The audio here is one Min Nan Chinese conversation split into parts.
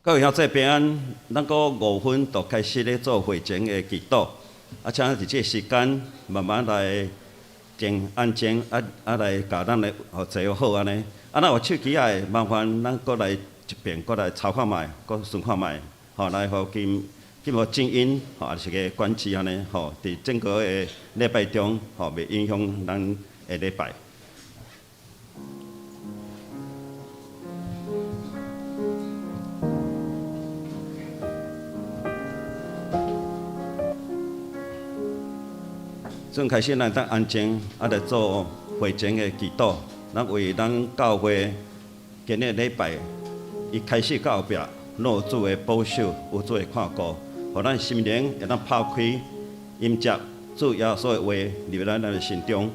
各位兄弟平安，咱閣5分就開始咧做會前的祈禱，啊，請佇這個時間慢慢來靜安靜，啊啊來共咱的予坐好按呢。啊，若有手機仔的，麻煩咱閣來一遍，閣來查看覓，閣順看覓，吼，來予金金予靜音，吼，抑是個關機按呢，吼，佇整個的禮拜中，吼，袂影響咱的禮拜。陣開始，咱當安靜，啊來做會前的祈禱。咱為咱教會今日禮拜一開始到後壁，攏有主的保守，有主的看顧，予咱心靈會當拋開，迎接主耶穌的話入來咱的心中。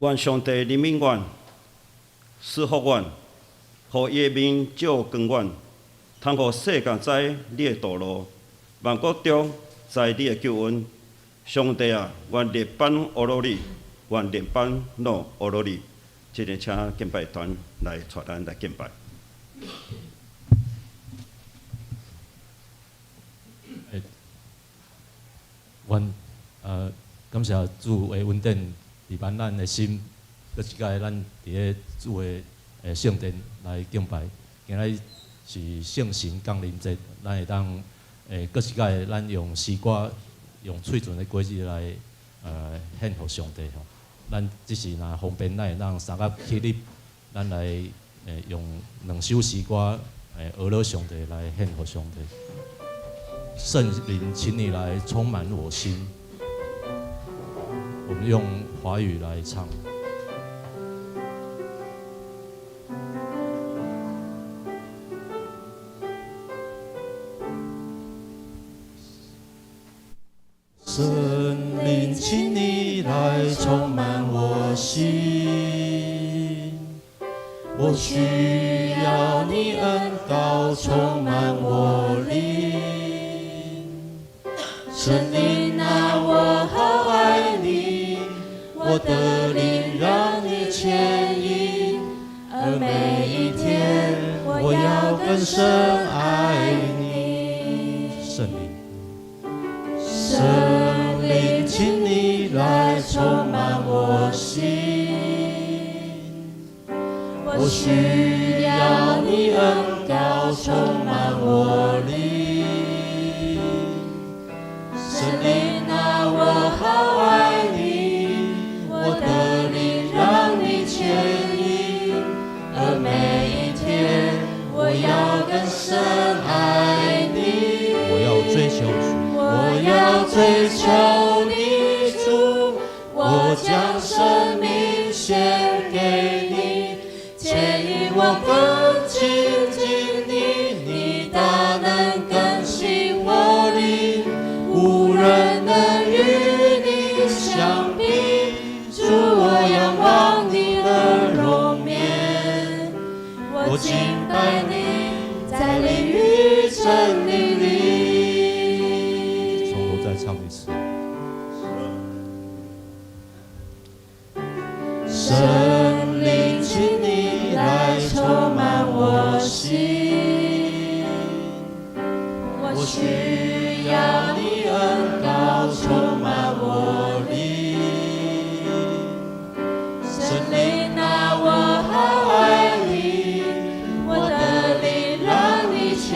願上帝憐憫阮，賜福阮，予伊的面照光阮，通予世界知你的道路，萬國中知你的救恩。上帝啊，願列邦呵咾你，願列邦攏呵咾你。這個請敬拜團來帶咱來敬拜。阮感謝主的恩典，充滿咱的心，閣一擺咱佇咧主的聖殿來敬拜。今仔日是聖神降臨節，咱會當閣一擺咱用詩歌、用喙唇的果子來獻予上帝吼。咱這時若方便，咱會當三甲起立，咱來用兩首詩歌呵咾上帝來獻予上帝。聖靈，請你來充滿我心。我們用華語來唱。聖靈，請你來充滿我心，我需要你恩膏充滿我靈。聖靈啊，我好愛你，我的靈讓你牽引，而每一天我要更深愛你。聖靈，聖靈，請你來充滿我心，我需要你恩膏充滿我靈。聖靈啊，我好愛你，我的靈讓你牽引，而每一天我要更深愛你。我要追求主，我要追求你主，我將生命獻給你，牽引我更親近你，你大能更新我靈，無人能與你相比，主，我仰望你的容顏，我敬拜你，在靈與真理裡。從頭再唱一次。聖靈，請你來充滿我心，我需要你恩膏充滿我靈。聖靈啊，我好愛你，我的靈讓你牽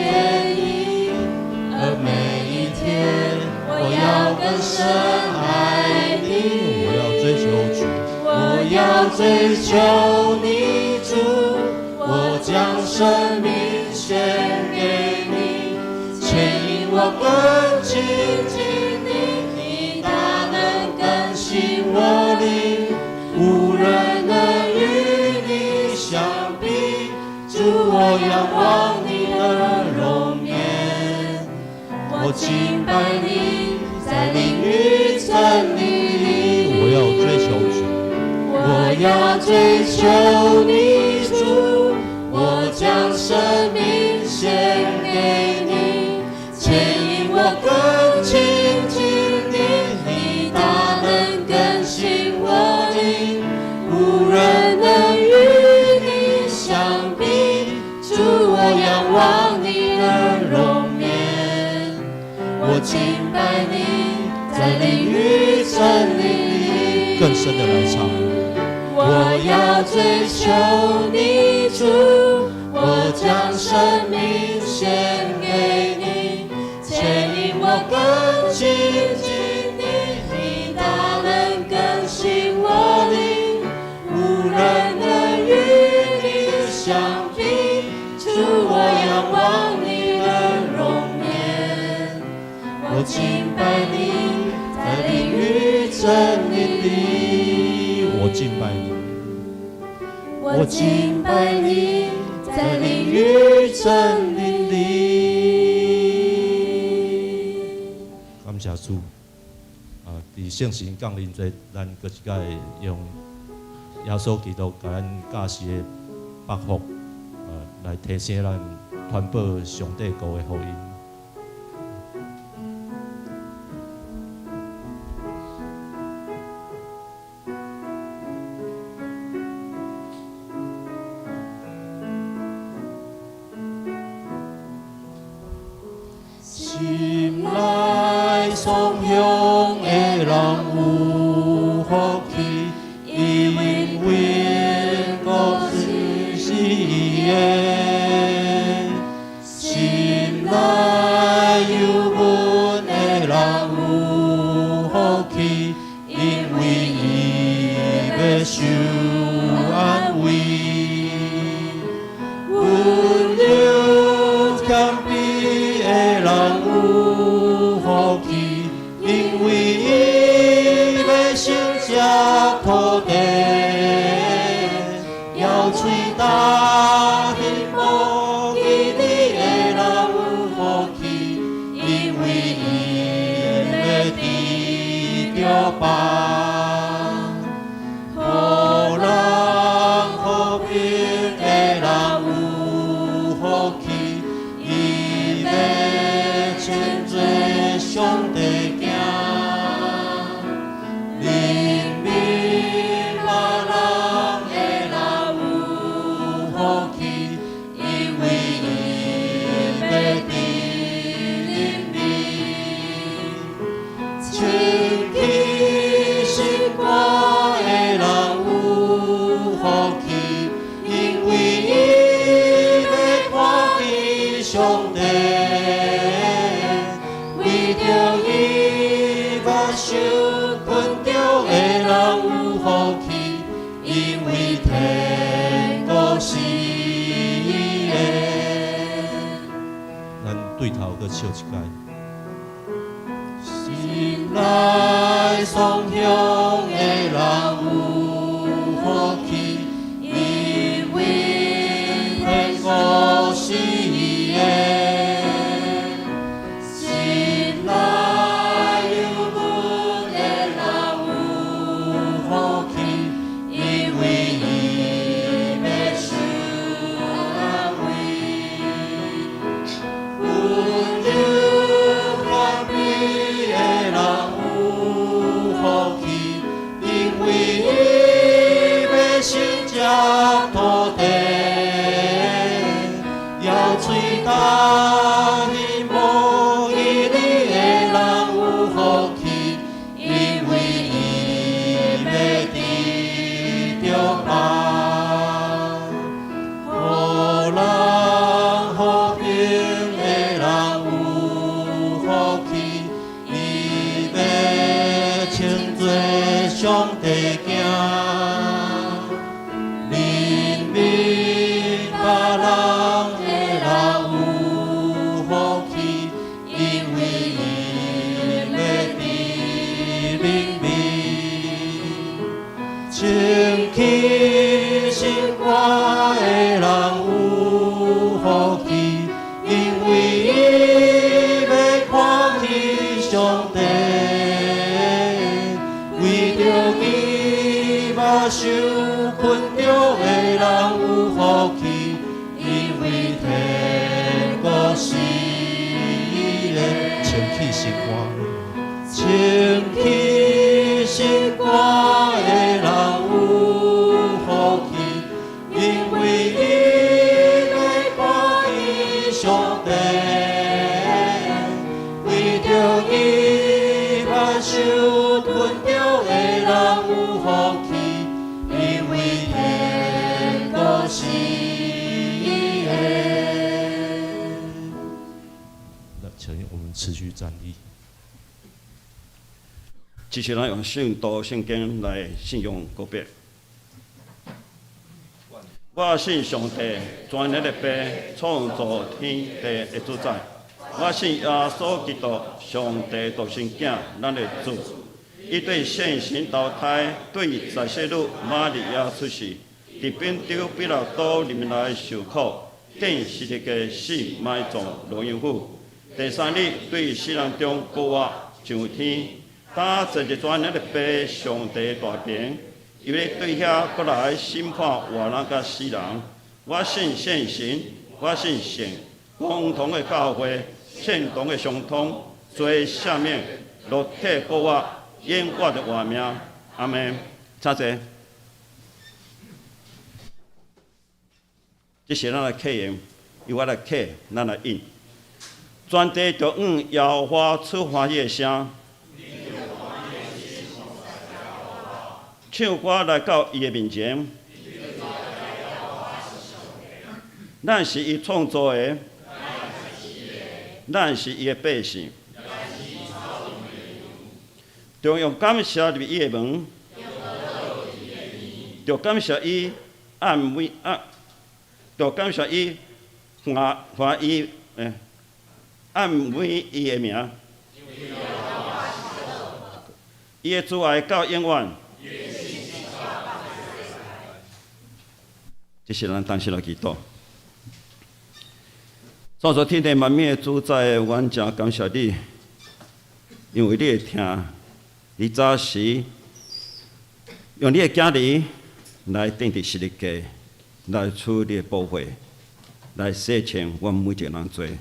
引，而每一天我要更深愛你。我要追求主，我要追求你主，我將生命獻給你，牽引我更親近你，你大能更新我靈，無人能與你相比，主，我仰望你的容顏，我敬拜你，在靈與真理裡。我要追求主，我要追求你主，我將生命獻給你，牽引我更親近你，你大能更新我靈，無人能與你相比，主，我仰望你的容顏，我敬拜你，在靈與真理裡。更深的來唱。我要追求你主，我將生命獻給你，牽引我更親近你，你大能更新我靈，無人能與你相比，主，我仰望你的容顏，我敬拜你，在靈與真理裡。我敬拜你，我敬拜你，在靈與真理裡。感謝主。啊，佇聖神降臨節，咱閣一擺用耶穌基督共咱教示的祝福，來提醒咱傳播上帝國的福音。心內爽向的人有福氣，因為國是伊的。心內憂悶的人有福氣，因為伊欲受安慰。溫柔謙卑的人有福氣，因為伊欲承接土地。搖喙焦興無義理的人有福氣，因為伊欲得著飽。予人和平的人有福氣，伊欲稱做上帝囝。憐憫別人的人有福氣，因為伊欲得憐憫。清氣心肝的人有福氣，因為伊欲看見上帝。為著伊目睭困著的人有福氣，因為天國是伊的。咱對頭閣唱一擺。心內爽向的人有福氣，因為天國是伊的。心內憂悶的人有福氣，因為伊欲受安慰。溫柔謙卑的人有福氣，因為伊欲承接土地。搖喙焦興無義理的人有福氣，因為伊欲得著飽。予人和平的人有福氣，伊欲稱做上帝囝。憐憫別人的人有福氣，因為伊欲得憐憫。清氣心肝的人有福氣，因為伊欲看見上帝。為著伊目睭困著的人有福氣，因為天國是伊的。清氣心肝，清氣心肝的人有福氣，因為伊欲看見上帝。為著伊目睭困著的人有福氣，因為天國是伊的。那請我們持續站立。繼續咱用信徒聖經來信仰告白。我信上帝，全能的父，創造天地的主宰。我信耶穌基督，上帝獨生囝，咱的主。伊對聖神投胎，對十世女瑪利亞出世，佇本丟彼拉多入面來受苦，釘十字架死埋葬落陰府。第三日對死人中復活上天，搭坐佇全能的父上帝大爿，伊欲對遐閣來審判活人佮死人。我信聖神，我信聖共同的教會，聖徒的相通，罪赦免，肉體復活，永遠的活命。阿們，請坐。這是咱的刻印，由我來刻，咱來印。全地著向耶和華出歡喜的聲，唱歌來到伊的面前。咱是伊創造的，咱是伊的百姓。著用感謝入伊的門，著感謝伊按每按，著感謝伊歡歡伊欸，讚美伊的名。伊的慈愛到永遠。這是咱當時來祈禱。創造天地萬物的主宰，阮誠感謝你，因為你會聽，你早時用你的囝兒來釘佇十字架，來取你的寶血，來洗清阮每一個人罪，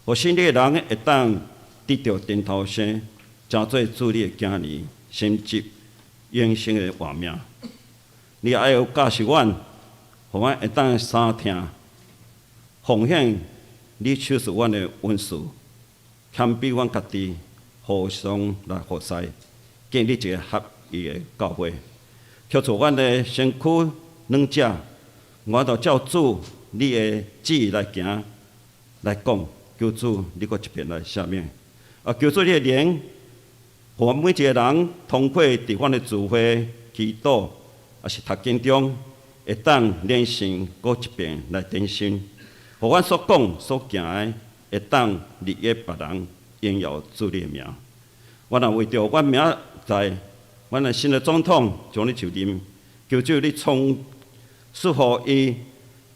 予信你的人會當得著重頭生，成做主你的囝兒，承接永生的活命。你愛有教示阮，予阮會當三聽，奉獻你賞賜阮的恩賜，謙卑阮家己，互相來服侍，建立一個合一的教會。求助阮的身軀軟弱，我就照主你的旨意來行來講，求主你閣一遍來赦免。啊，求主你的靈，予阮每一個人通過佇阮的聚會、祈禱，抑是讀經中，會當靈性閣一遍來更新，予阮所講所行的，會當利益別人，榮耀主你的名。我若為著阮明仔載，阮的新的總統將你就任，求主你充賜予伊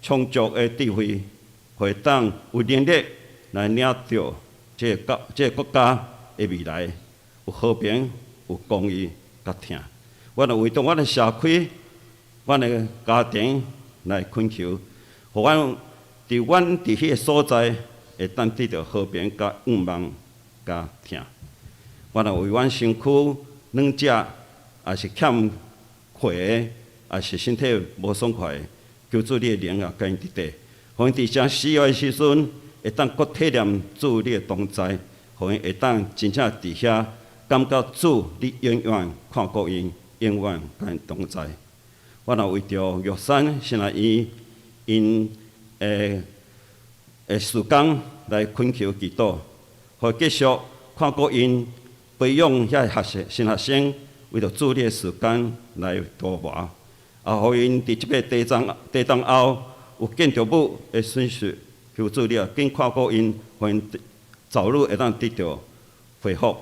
充足的智慧，會當有能力來領導這個國這個國家的未來，有和平、有公義、佮疼。我若為著阮的社區、阮的家庭來懇求，予阮佇阮佇彼个所在會當得著和平、佮盼望、佮疼。我若為阮身軀軟弱，抑是欠血的，抑是身體無爽快的，求主你的靈啊，共𪜶佇底，予𪜶佇誠需要的時陣，會當閣體驗主你的同在，予𪜶會當真正佇遐感覺主你永遠看顧𪜶，永遠共𪜶同在。我若為著玉山神學院𪜶的的事工來懇求祈禱，予繼續看顧𪜶培養遐學生新學生，為著主你的時間來塗磨，啊，予𪜶佇這個地震地震後有建築物的損失，求主你啊，緊看顧𪜶，予𪜶早日會當得著恢復。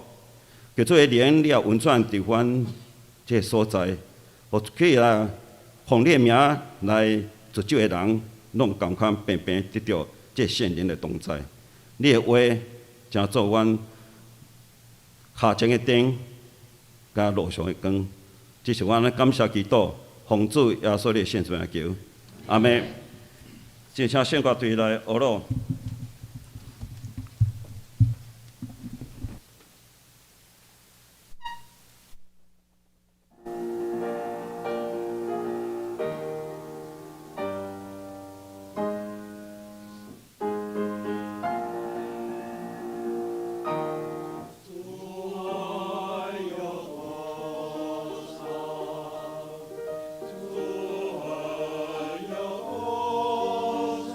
求主的靈，你也運轉佇阮這個所在，予起來奉你的名來聚集的人，攏仝款平平得著這聖靈的同在。你的話成做阮跤前的燈，佮路上的光。這是阮感謝祈禱，奉主耶穌的聖名求，阿們。請聖歌隊來學咯。主愛有多深，主愛有多深。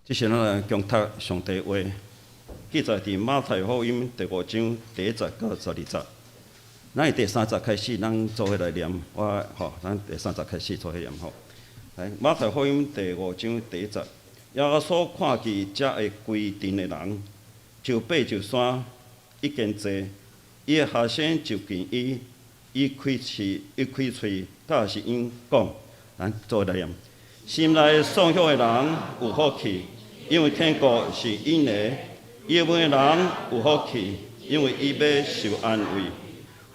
這是咱來共讀上帝話，記載佇馬太福音第五章第一節到十二節。咱佇第三節開始，咱做伙來念。我吼，咱第三節開始做伙念吼。來，馬太福音第五章第一節，耶穌看見遮的規陣的人，就爬上山，一經坐，伊的學生就近伊，伊開喙，教示𪜶講，咱做伙來念。心內喪享的人有福氣，因為天國是𪜶的；憂悶的人有福氣，因為伊欲受安慰；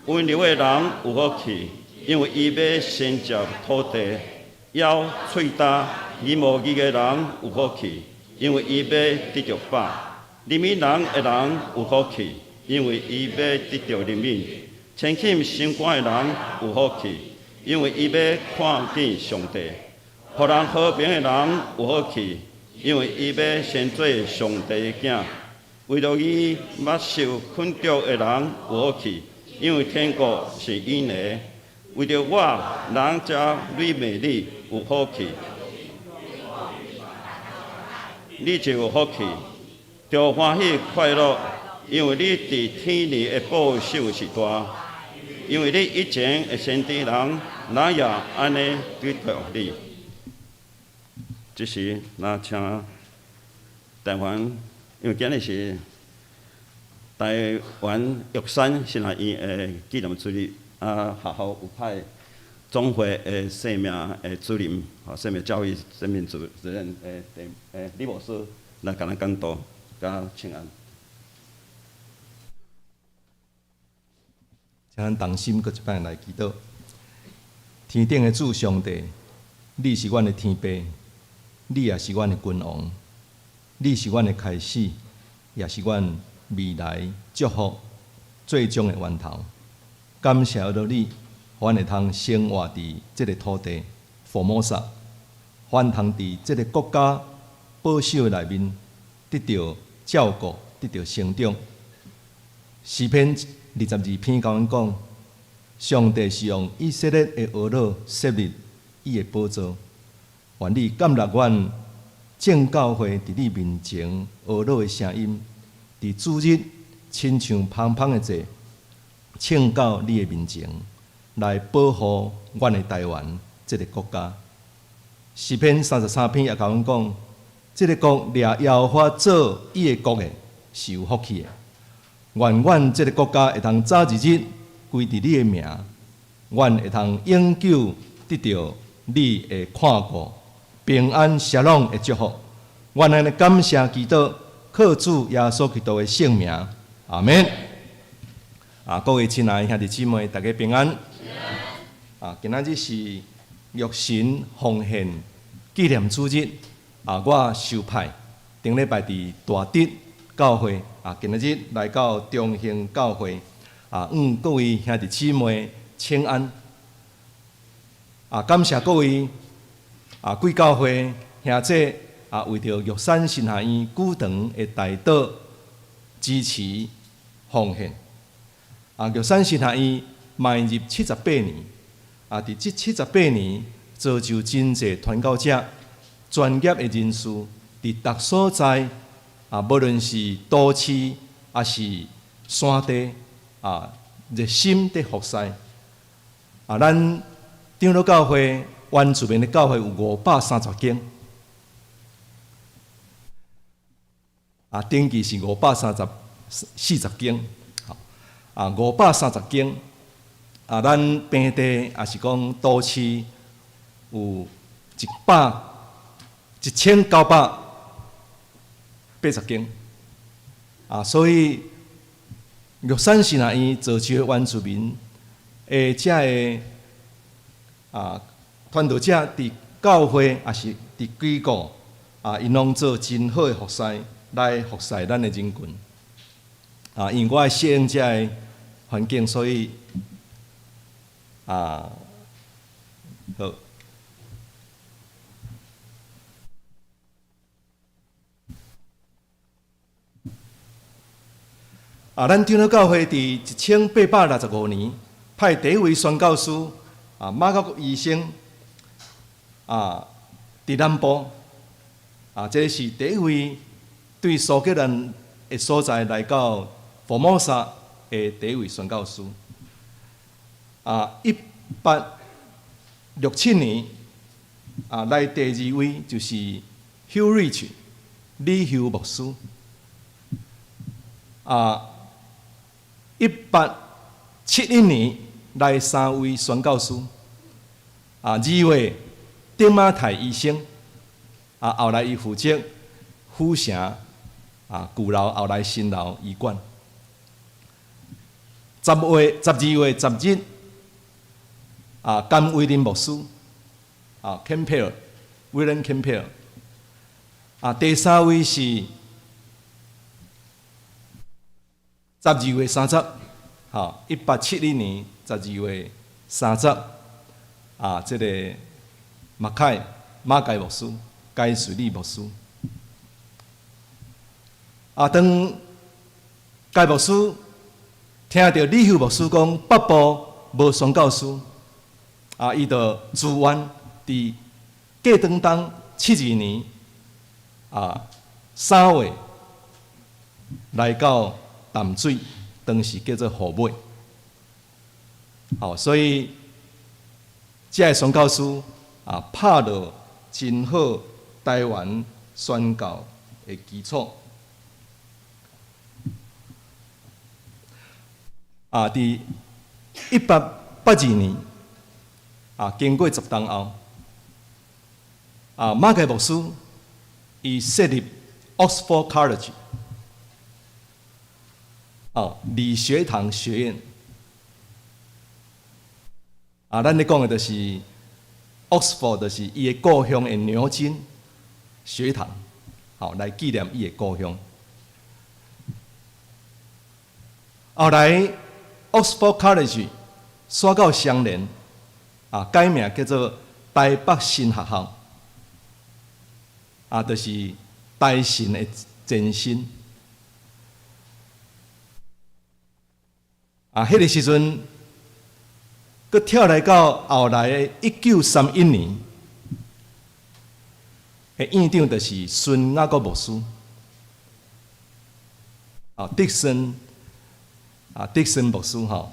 溫柔的人有福氣，因為伊欲承接土地；枵喙焦、認無義的人有福氣，因為伊欲得著飽；憐憫人的人有福氣，因為伊欲得著憐憫；清貧心肝的人有福氣，因為伊欲看見上帝。予人和平的人有福氣，因為伊欲先做上帝的囝。為著義捌受困著的人有福氣，因為天國是𪜶的。為著我，人遮辱罵你有福氣，你就有福氣，著歡喜快樂，因為你佇天裡的報酬是大。因為你以前的先知人，人也按呢對待你。這時，咱請台灣，因為今日是台灣玉山神學院的紀念主日，啊，學校有派總會的生命的主任，吼，生命教育生命主任的李牧師來共咱講道，佮請安。請咱同心閣一擺來祈禱。天頂的主上帝，你是阮的天父。你也是阮的君王，你是阮的開始，也是阮未來祝福最終的源頭。感謝著你，予阮會通生活佇這个土地，福摩薩，予阮通佇這个國家保守的內面得著照顧，得著成長。詩篇二十二篇共阮講，上帝是用以色列的俄洛設立伊的寶座。願你感納阮眾教會佇你面前呵咾的聲音，佇主日親像芳芳的祭，呈到你的面前，來保護阮的台灣這个國家。詩篇三十三篇也共阮講，這个國掠耶和華做伊的國的，是有福氣的。願阮這个國家會通早一日歸佇你的名，阮會通永久得著你的看顧。平安、沙龍的祝福，阮按呢感謝祈禱，靠主耶穌基督的聖名，阿門。啊，各位親愛的兄弟姊妹，大家平安。啊，今仔日是玉神奉獻紀念主日。啊，我受派頂禮拜佇大直教會，啊，今仔日來到中興教會，啊，向各位兄弟姊妹請安。啊，感謝各位。啊，貴教會兄姐啊，為著玉山神學院舉堂的代禱支持奉獻。啊，玉山神學院邁入七十八年，啊，佇這七十八年造就真濟傳教者、專業的人士，佇逐所在啊，無論是都市抑是山地啊，熱心佇服侍。啊，咱長老教會。原住民的教會有五百三十間，啊，登記是五百三十四十間，啊，五百三十間，啊，咱平地抑是講都市有一百一千九百八十間，啊，所以玉山神學院造就原住民的遮个啊。傳道者佇教會抑是佇機構啊，𪜶攏做真好的服侍，來服侍咱的人群。啊，因為我愛適應遮个環境，所以啊，好。啊，咱長老教會佇一千八百六十五年派第一位宣教師啊，馬可福醫生。啊，佇南部啊，這是第一位對蘇格蘭的所在來到福摩薩的第一位宣教師。啊，1867年啊，來第二位就是 Hugh Rich 李休牧師。啊，1871年來三位宣教師。啊，2月丁馬泰醫生。啊，後來伊負責府城啊舊樓，後來新樓醫館。10月12月10日，啊，甘威林牧師，啊，Campbell，William Campbell。啊，第三位是12月30，吼，1871年12月30，啊，這个馬凱馬蓋牧師，蓋瑞利牧師。啊，當蓋牧師聽著李休牧師講北部無宣教師，啊，伊就自願佇過當當72年啊3月來到淡水，當時叫做虎尾。好，所以這个宣教師啊，拍落真好台灣宣教的基礎。啊，佇1882年啊，經過10冬後，啊，馬蓋牧師伊設立 Oxford College，哦，理學堂學院。啊，咱咧講的就是 Oxford，就是伊的故鄉的牛津學堂，好來紀念伊的故鄉。後來 Oxford College 徙到雙連，啊，改名叫做台北神學校，啊，就是台神的前身。啊，彼个時陣，閣跳來到後來的1931年，的院長就是孫雅各牧師，啊，迪森，啊，迪森牧師吼，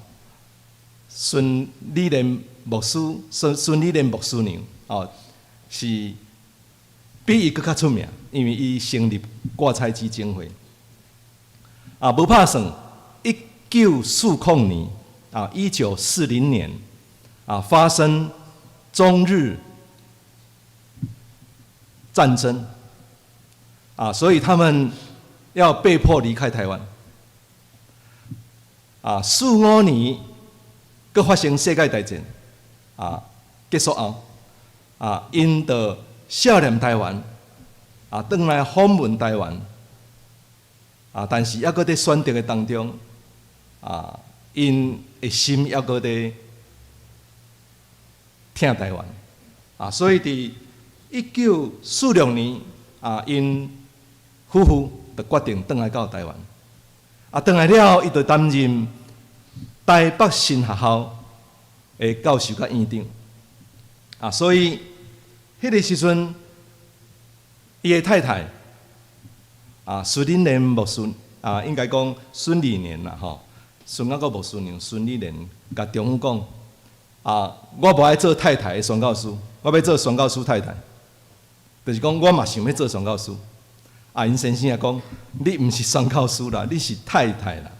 孫理蓮牧師，孫孫理蓮牧師娘，哦，是比伊閣較出名，因為伊成立掛彩基金會。啊，無拍算，1940年，啊，1940年，啊，發生中日戰爭，啊，所以他們要被迫離開台灣。啊，45年，閣發生世界大戰，啊，結束後，啊，𪜶就想念台灣，啊，轉來訪問台灣，啊，但是猶閣佇選擇的當中，啊，𪜶的心猶閣佇疼台灣，啊，所以佇1946年，啊，𪜶夫婦就決定轉來到台灣。啊，轉來了後，伊就擔任台北神學校的教授佮院長。啊，所以彼个時陣，伊的太太啊，孫理蓮牧師啊，應該講孫理蓮啦，吼，孫雅各牧師娘孫理蓮，共丈夫講啊，我無愛做太太的宣教師，我欲做宣教師太太，就是講我嘛想欲做宣教師。啊，𪜶先生也講，你毋是宣教師啦，你是太太啦。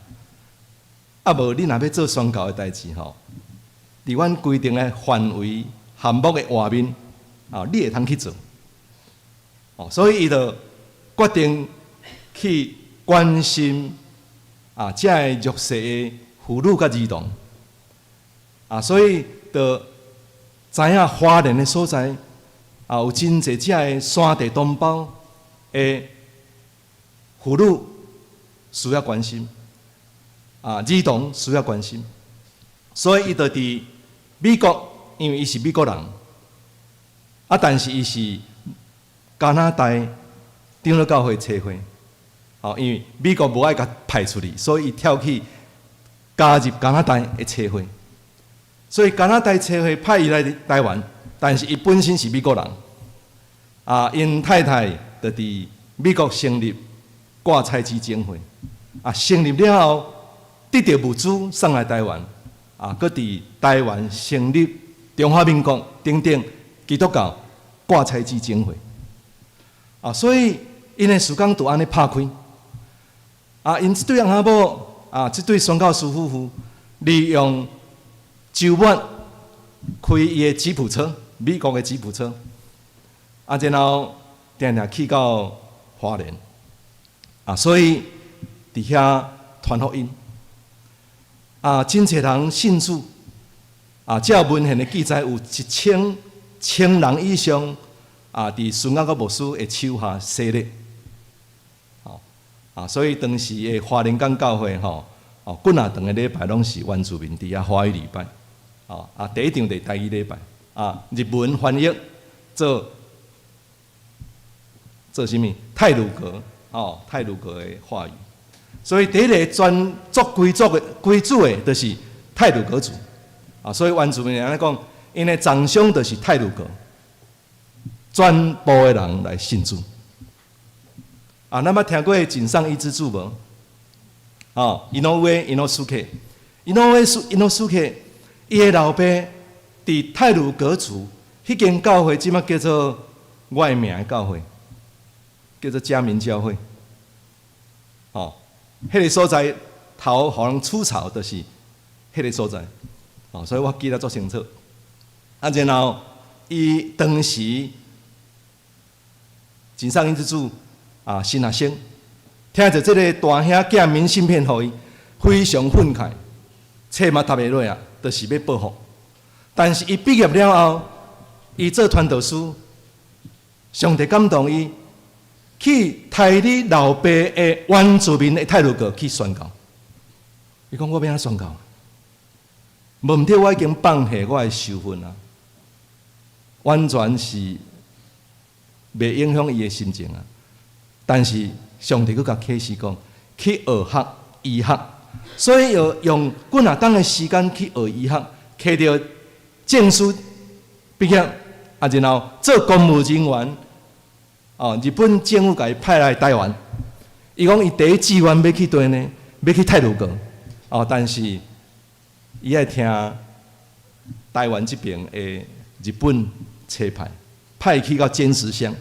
啊，無你若欲做宣教的代誌吼，佇阮規定的範圍項目的外面，啊，你會通去做。哦，所以伊就決定去關心啊，這个弱勢的婦女佮兒童。啊，所以就知影花蓮的所在，啊，有真濟這个山地同胞的婦女需要關心，啊，兒童需要關心，所以伊就佇美國，因為伊是美國人，啊，但是伊是加拿大長老教會差會，哦，因為美國無愛共派出去，所以伊跳去加入加拿大的差會，所以加拿大差會派伊來台灣，但是伊本身是美國人，啊，𪜶太太就佇美國成立割菜籽總會，啊，成立了後，得著物資送來台灣，啊，閣佇台灣成立中華民國等等基督教割菜籽總會，啊，所以𪜶的事工就按呢拍開，啊，𪜶這對翁仔某，啊，這對宣教師夫婦，利用週末開伊的吉普車，美國的吉普車，啊，然後定定去到花蓮，啊，所以佇遐傳福音，啊，真濟人信主，啊，照文獻的記載，有一千千人以上，啊，佇孫雅各牧師的手下洗禮，啊，所以當時的花蓮港教會吼，哦，幾若頓個禮拜攏是原住民佇遐華語禮拜，哦，啊，第一場佇台語禮拜，啊，日文翻譯做做啥物？太魯閣，哦，太魯閣的話語，所以第一个專做歸族的歸主的，就是太魯閣族，啊，所以原住民按呢講，𪜶的長鄉就是太魯閣，全部的人來信主。啊，咱捌聽過井上一之助無？哦，伊諾威伊諾蘇克，伊諾威蘇伊諾蘇克，伊的老爸佇太魯閣族彼間教會，這馬叫做我的名的教會，叫做嘉明教會。哦，彼個所在頭予人出草，就是彼個所在。哦，所以我記得足清楚。啊，然後伊當時井上一之助啊，新學生聽著這个大兄寄明信片予伊，非常憤慨，冊嘛讀袂落啊，就是欲報復。但是伊畢業了後，伊做傳道師，上帝感動伊去刣你老爸的原住民的太魯閣去宣教。伊講我欲按怎宣教？無毋對，我已經放下我的仇恨啊，完全是袂影響伊的心情啊。但是上帝閣共啟示講，去學學醫學，所以要用幾若冬的時間去學醫學，摕著證書畢業，啊，然後做公務人員。哦，日本政府共伊派來台灣，伊講伊第一志願欲去佗呢？欲去太魯閣。哦，但是伊愛聽台灣這邊的日本差派，派去到尖石鄉，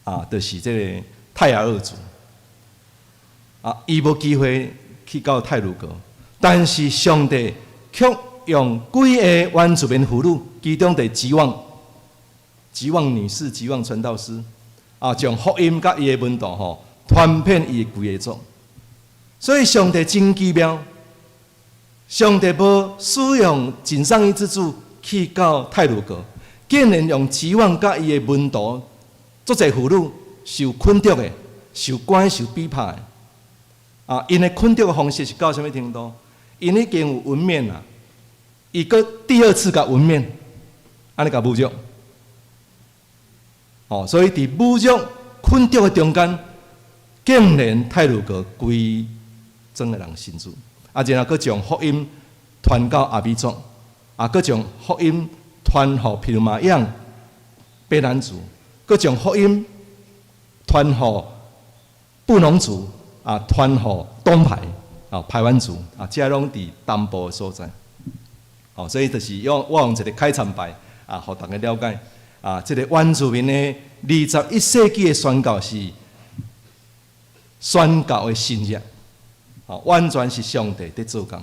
啊，就是這个泰雅族。啊，伊無機會去到太魯閣，但是上帝卻用幾个原住民婦女，其中的吉旺、吉旺女士、吉旺傳道師，啊，將福音佮伊的門徒吼傳遍伊的規个族。所以上帝真奇妙，上帝無使用井上一之助去到太魯閣，竟然用吉旺佮伊的門徒，足濟婦女受捆綁的、受關、受逼迫的。啊，𪜶的捆綁的方式是到啥物程度？𪜶已經有紋面啦，伊閣第二次共紋面，按呢共侮辱。哦，所以佇侮辱捆綁的中間，竟然太魯閣規莊的人信主，啊，然後閣將福音傳到阿美族，啊，閣將福音傳予皮魯馬養卑南族，閣將福音傳予布農族，啊，傳予東排，啊，排灣族，啊，這攏佇東部的所在。哦，所以就是用我用一个開場白，啊，予大家了解，啊，這个原住民的21世紀的宣教是宣教的神跡，哦，完全是上帝佇做工。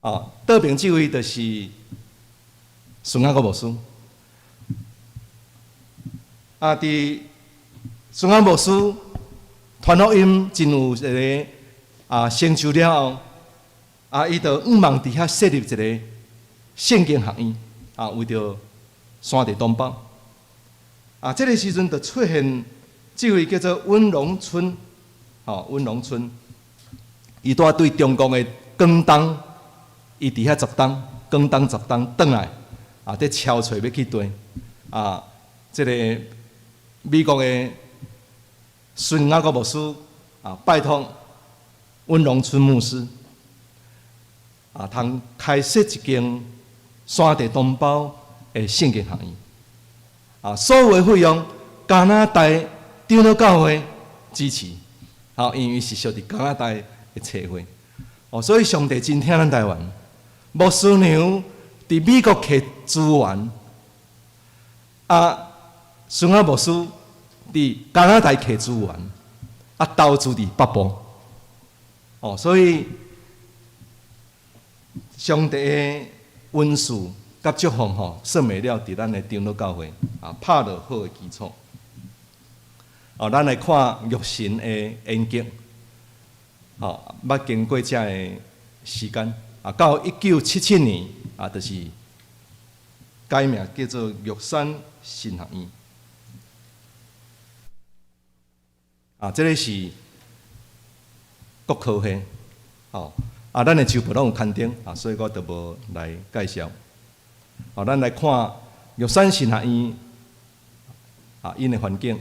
哦，倒爿這位就是孫雅各牧師。啊，佇孫雅牧師傳福音真有一个啊成就了後，啊，伊就向望佇遐設立一个聖經學院，啊，為著山地同胞。啊，這个時陣就出現這位叫做溫榮春，吼，溫榮春，伊蹛對中國的廣東，伊佇遐十冬，廣東十冬轉來，啊，佇敲揣欲去佗，啊，這个美國的孫雅各牧師啊，拜託溫榮春牧師，啊，通開設一間山地同胞的聖經學院。啊，所有的費用加拿大長老教會支持，好，因為是屬佇加拿大的冊會，哦，所以上帝真疼咱台灣。牧師娘佇美國摕資源，啊，孫仔牧師佇加拿大摕資源，啊，投資佇北部，哦，所以上帝的恩賜佮祝福吼，算袂了佇咱的長老教會啊，拍落好的基礎。哦，咱來看玉神的演革，吼，捌經過遮的時間，啊，到1977年啊，就是改名叫做玉山神學院。啊，這个是國科會，吼，啊，咱的周報攏有刊登，啊，所以我就無來介紹。好，咱來看玉山神學院，啊，𪜶的環境。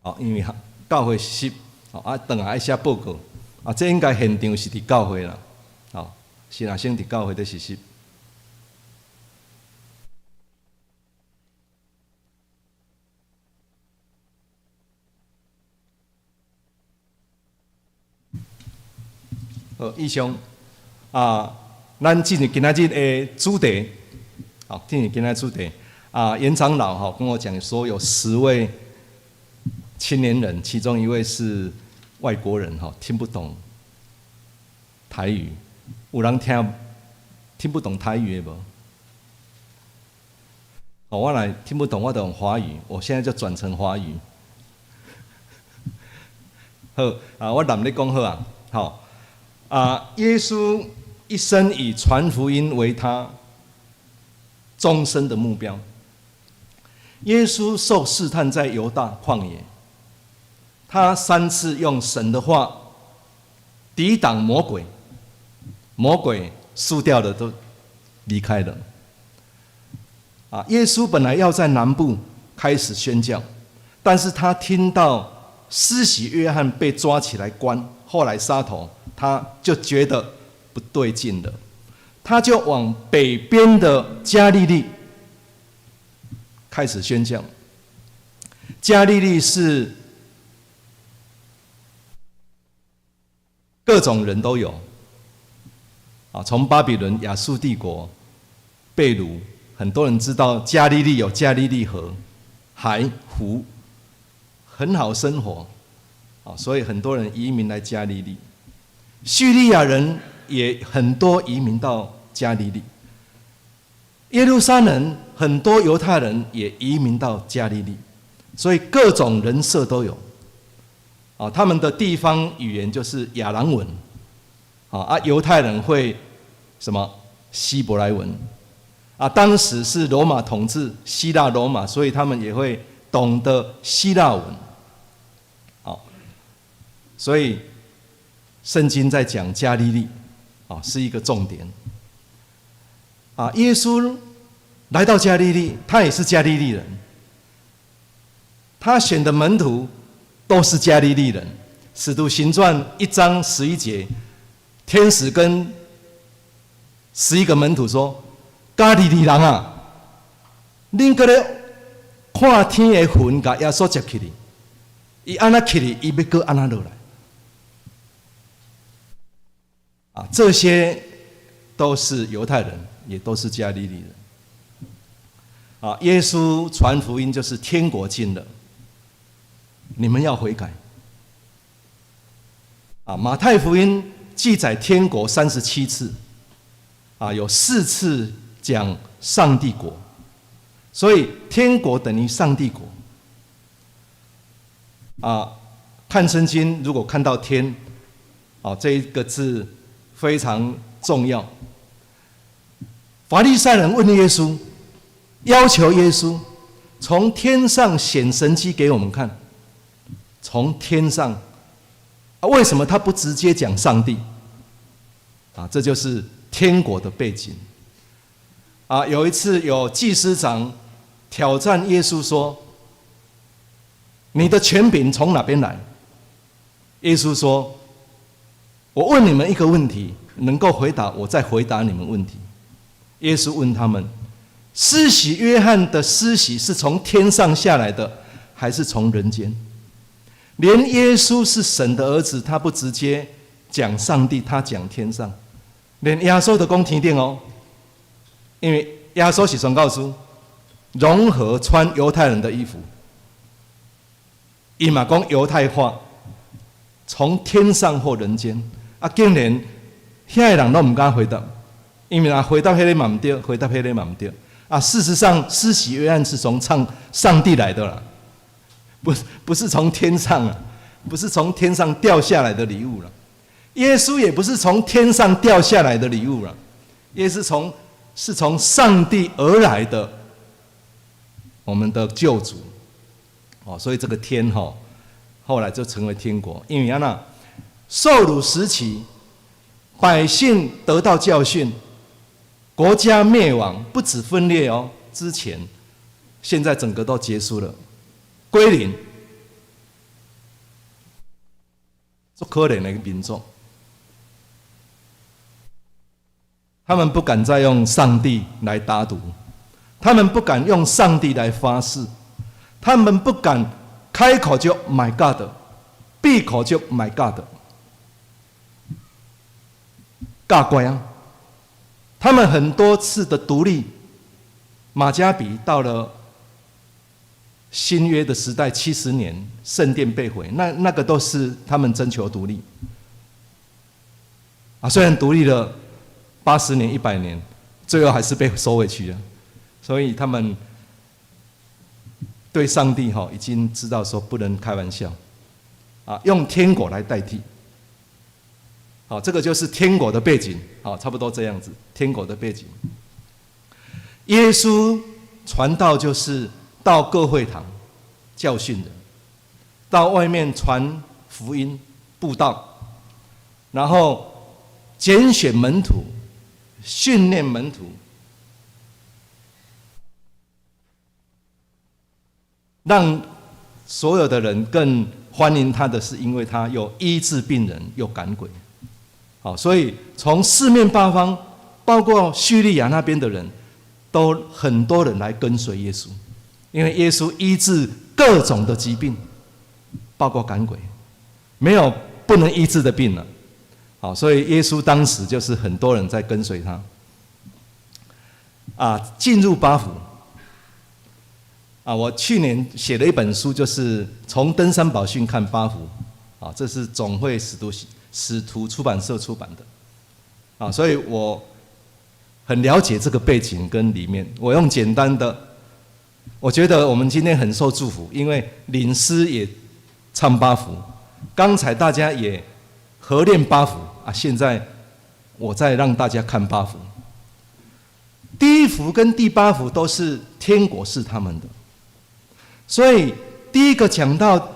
哦，因為教會實習，哦啊，轉來愛寫報告，啊，這應該現場是佇教會啦，哦，是若先佇教會佇實習。好，以上啊，咱進入今仔日的主題，好，進入今仔主題啊，嚴長老吼跟我講說有10位青年人，其中一位是外國人吼，聽不懂台語，有人聽不懂台語的無？哦，我來聽不懂，我就用華語，我現在就轉成華語。好啊，我南咧講好啊，好啊，耶穌一生以傳福音為他終身的目標。耶穌受試探在猶大曠野，他三次用神的話抵擋魔鬼，魔鬼輸掉了都離開了。啊，耶穌本來要在南部開始宣教，但是他聽到施洗約翰被抓起來關，後來殺頭，他就覺得不對勁了，他就往北邊的加利利開始宣教。加利利是各種人都有，啊，從巴比倫、亞述帝國被擄，很多人知道加利利有加利利河、海湖，很好生活，啊，所以很多人移民來加利利。敘利亞人也很多移民到加利利，耶路撒冷很多猶太人也移民到加利利，所以各種人色都有。啊，他們的地方語言就是亞蘭文，啊，猶太人會什麼希伯來文，啊，當時是羅馬統治希臘羅馬，所以他們也會懂得希臘文，好，所以聖經在講加利利，啊，是一個重點。啊，耶穌來到加利利，他也是加利利人，他選的門徒都是加利利人。使徒行傳1章11節，天使跟11個門徒說：“加利利人啊，恁閣咧看天的雲，共耶穌接去哩？伊按怎去哩？伊欲閣按怎落來？”啊，這些都是猶太人，也都是加利利人。啊，耶穌傳福音就是天國近了，你們要悔改。啊，馬太福音記載天國37次，啊，有4次講上帝國，所以天國等於上帝國。啊，看聖經如果看到天，啊，這一個字非常重要。法利賽人問耶穌，要求耶穌從天上顯神蹟給我們看。從天上啊，為什麼他不直接講上帝？啊，這就是天國的背景。啊，有一次有祭司長挑戰耶穌說：“你的權柄從哪邊來？”耶穌說：“我問你們一個問題，能夠回答，我再回答你們問題。”耶穌問他們：“施洗約翰的施洗是從天上下來的，還是從人間？”連耶穌是神的兒子，他不直接講上帝，他講天上。連耶穌都講天頂哦，因為耶穌是宣教師，融合穿猶太人的衣服，伊嘛講猶太話，從天上或人間。啊，竟然遐个人攏毋敢回答，因為啊，回答彼个嘛毋對，回答彼个嘛毋對。啊，事實上，施洗約翰是從上帝來的啦。不是從天上啊，不是從天上掉下來的禮物了。耶穌也不是從天上掉下來的禮物了，耶穌是從上帝而來的，我們的救主。哦，所以這個天哈，後來就成為天國。因為按怎，受擄時期，百姓得到教訓，國家滅亡，不止分裂哦，之前，現在整個都結束了。歸零，足可憐的民族，他們不敢再用上帝來打賭，他們不敢用上帝來發誓，他們不敢開口就 My God，閉口就 My God，教乖啊！他們很多次的獨立，馬加比到了新約的時代，70年聖殿被毀，那個都是他們爭求獨立啊。雖然獨立了80年、100年，最後還是被收回去了。所以他們對上帝哈已經知道說不能開玩笑啊，用天國來代替。好，這個就是天國的背景。好，差不多這樣子，天國的背景。耶穌傳道就是到各會堂教訓人，到外面傳福音、布道，然後揀選門徒、訓練門徒，讓所有的人更歡迎他的是，因為他又醫治病人，又趕鬼。好，所以從四面八方，包括敘利亞那邊的人，都很多人來跟隨耶穌。因為耶穌醫治各種的疾病，包括趕鬼，沒有不能醫治的病了。好，所以耶穌當時就是很多人在跟隨他。啊，進入八福。啊，我去年寫了一本書，就是從登山寶訓看八福。啊，這是總會使徒出版社出版的。啊，所以我很了解這個背景跟裡面。我用簡單的。我覺得我們今天很受祝福，因為領詩也唱八福，剛才大家也合念八福啊。現在我再讓大家看八福。第一福跟第八福都是天國是他們的，所以第一個講到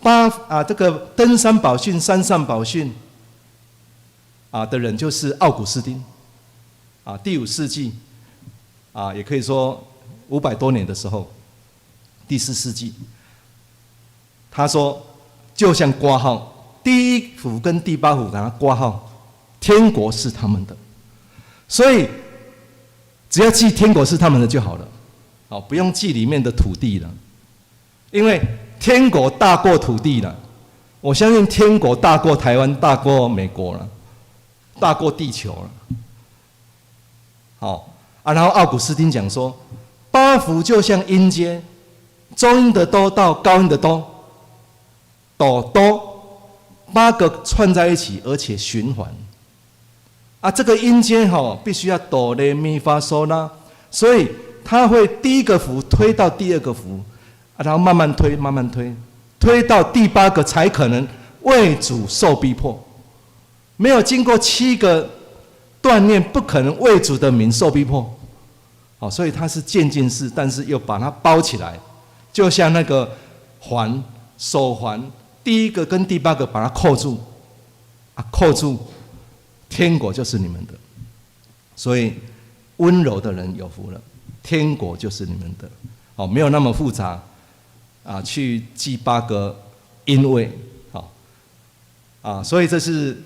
八啊，這個登山寶訓、山上寶訓啊的人就是奧古斯丁啊，第五世紀啊，也可以說500多年的時候，第四世紀，他說就像括號，第一福跟第八福給他括號，天國是他們的，所以只要記天國是他們的就好了，好，不用記裡面的土地了，因為天國大過土地了。我相信天國大過台灣，大過美國了，大過地球了。好啊，然後奧古斯丁講說，八福就像音階，中音的哆到高音的哆，哆哆，八個串在一起，而且循環。啊，這個音階哈，必須要哆來咪發嗦啦，所以它會第一個符推到第二個符，啊，然後慢慢推，慢慢推，推到第八個才可能為主受逼迫。沒有經過七個鍛鍊不可能為主的名受逼迫。好，所以它是漸進式，但是又把它包起來，就像那個環手環，第一個跟第八個把它扣住，啊，扣住，天國就是你們的。所以溫柔的人有福了，天國就是你們的。哦，沒有那麼複雜，啊，去記八個因為，好，啊，所以這是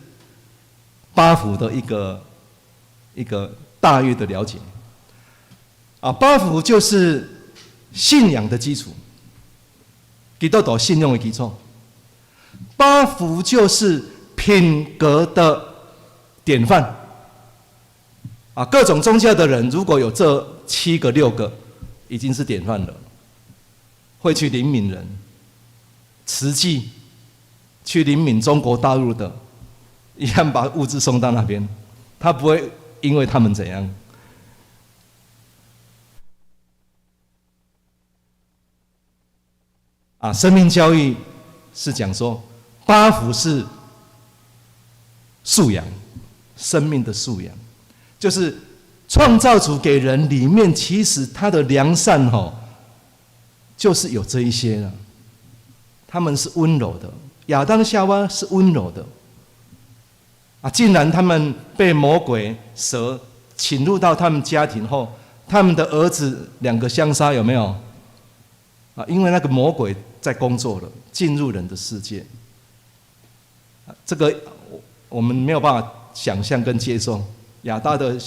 八福的一個大約的了解。啊，八福就是信仰的基礎，基督徒信仰的基礎。八福就是品格的典範。啊，各種宗教的人如果有這七個六個，已經是典範了。會去憐憫人，慈濟去憐憫中國大陸的，一樣把物資送到那邊，他不會因為他們怎樣。啊，生命教育是講說，八福是素養，生命的素養，就是創造主給人裡面，其實他的良善吼，就是有這一些了。他們是溫柔的，亞當夏娃是溫柔的，啊，竟然他們被魔鬼蛇侵入到他們家庭後，他們的兒子兩個相殺，有沒有？啊，因為那個魔鬼在工作了，進入人的世界，這個我們沒有辦法想象跟接受。亞當的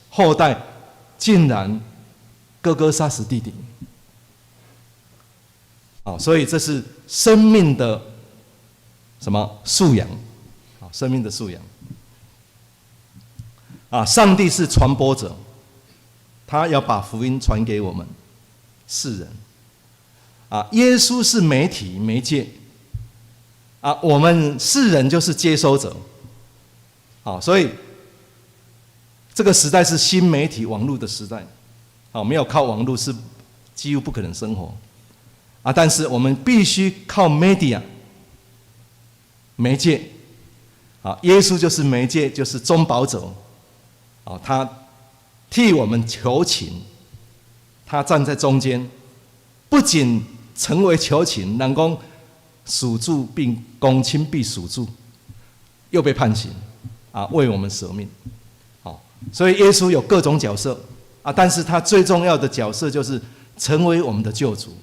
後代竟然哥哥殺死弟弟，啊，所以這是生命的什麼素養？啊，生命的素養。啊，上帝是傳播者，他要把福音傳給我們世人。啊，耶穌是媒體媒介，啊，我們世人就是接收者，好，所以這個時代是新媒體網絡的時代，好，沒有靠網絡是幾乎不可能生活，啊，但是我們必須靠 media 媒介，啊，耶穌就是媒介，就是中保者，啊，他替我們求情，他站在中間，不僅成為求情，人講死主並公親必死主，又被判刑，啊，為我們捨命，好，所以耶穌有各種角色，啊，但是他最重要的角色就是成為我們的救主，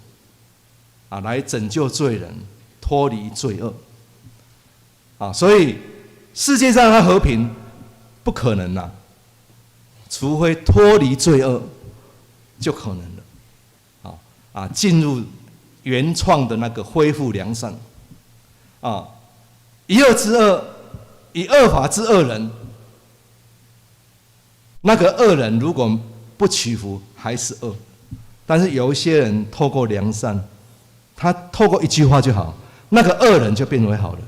啊，來拯救罪人，脫離罪惡，啊，所以世界上的和平不可能啦，除非脫離罪惡，就可能了，好，啊，進入原創的那個恢復良善，啊，以惡制惡，以惡法治惡人，那個惡人如果不屈服，還是惡。但是有一些人透過良善，他透過一句話就好，那個惡人就變為好人。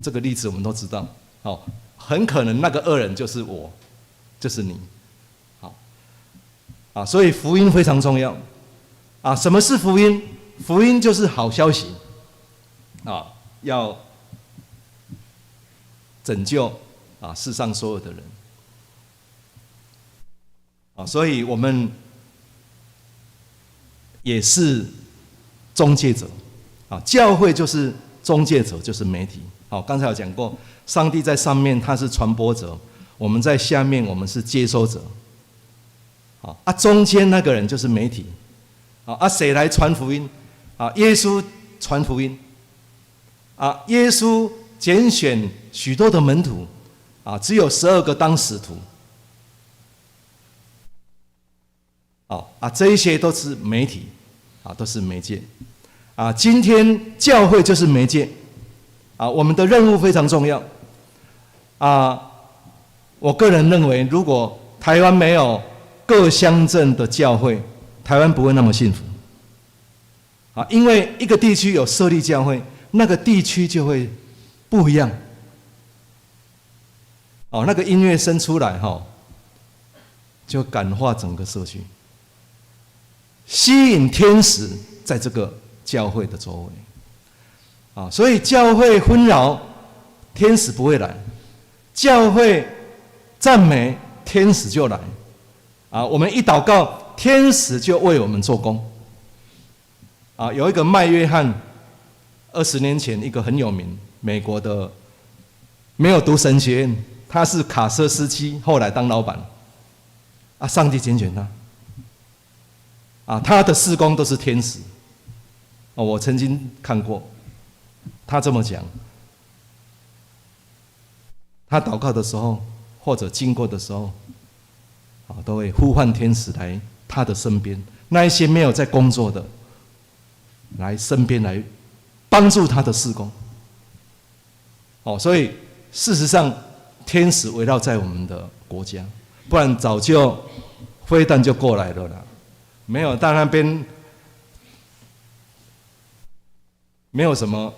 這個例子我們都知道，好，很可能那個惡人就是我，就是你，好，啊，所以福音非常重要。啊，什麼是福音？福音就是好消息，啊，要拯救啊世上所有的人，啊，所以我們也是中介者，啊，教會就是中介者，就是媒體。好，剛才有講過，上帝在上面他是傳播者，我們在下面我們是接收者，好啊，中間那個人就是媒體。啊，誰來傳福音？啊，耶穌傳福音。啊，耶穌揀選許多的門徒，啊，只有12個當使徒。啊，這一些都是媒體，啊，都是媒介。啊，今天教會就是媒介。啊，我們的任務非常重要。啊，我個人認為，如果台灣沒有各鄉鎮的教會，台灣不會那麼幸福，啊，因為一個地區有設立教會，那個地區就會不一樣。哦，那個音樂聲出來，哈，就感化整個社區，吸引天使在這個教會的周圍，啊，所以教會紛擾，天使不會來。教會讚美，天使就來。啊，我們一禱告，天使就為我們做工。啊，有一個麥約翰，20年前一個很有名美國的，沒有讀神學院，他是卡車司機，後來當老闆。啊，上帝揀選他。啊，他的事工都是天使。哦，我曾經看過，他這麼講。他禱告的時候，或者經過的時候，啊，都會呼喚天使來他的身邊。那一些沒有在工作的，來身邊來幫助他的事工。哦，所以事實上，天使圍繞在我們的國家，不然早就飛彈就過來了啦。沒有到那邊，沒有什麼。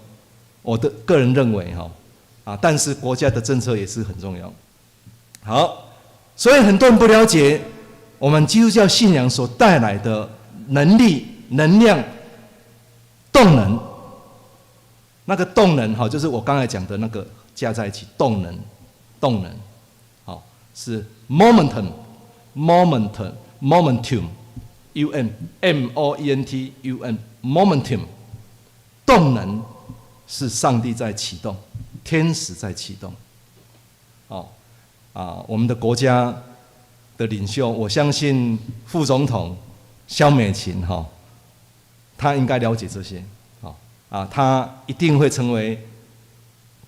我的個人認為，哈，啊，但是國家的政策也是很重要。好，所以很多人不了解我們基督教信仰所帶來的能力、能量、動能。那個動能，哈，就是我剛才講的那個加在一起，動能，動能，好，是 momentum，momentum，momentum，U M M O E N T U M，momentum，動能是上帝在啟動，天使在啟動。哦，啊，我們的國家的領袖，我相信副總統蕭美琴哈，他應該了解這些，啊，他一定會成為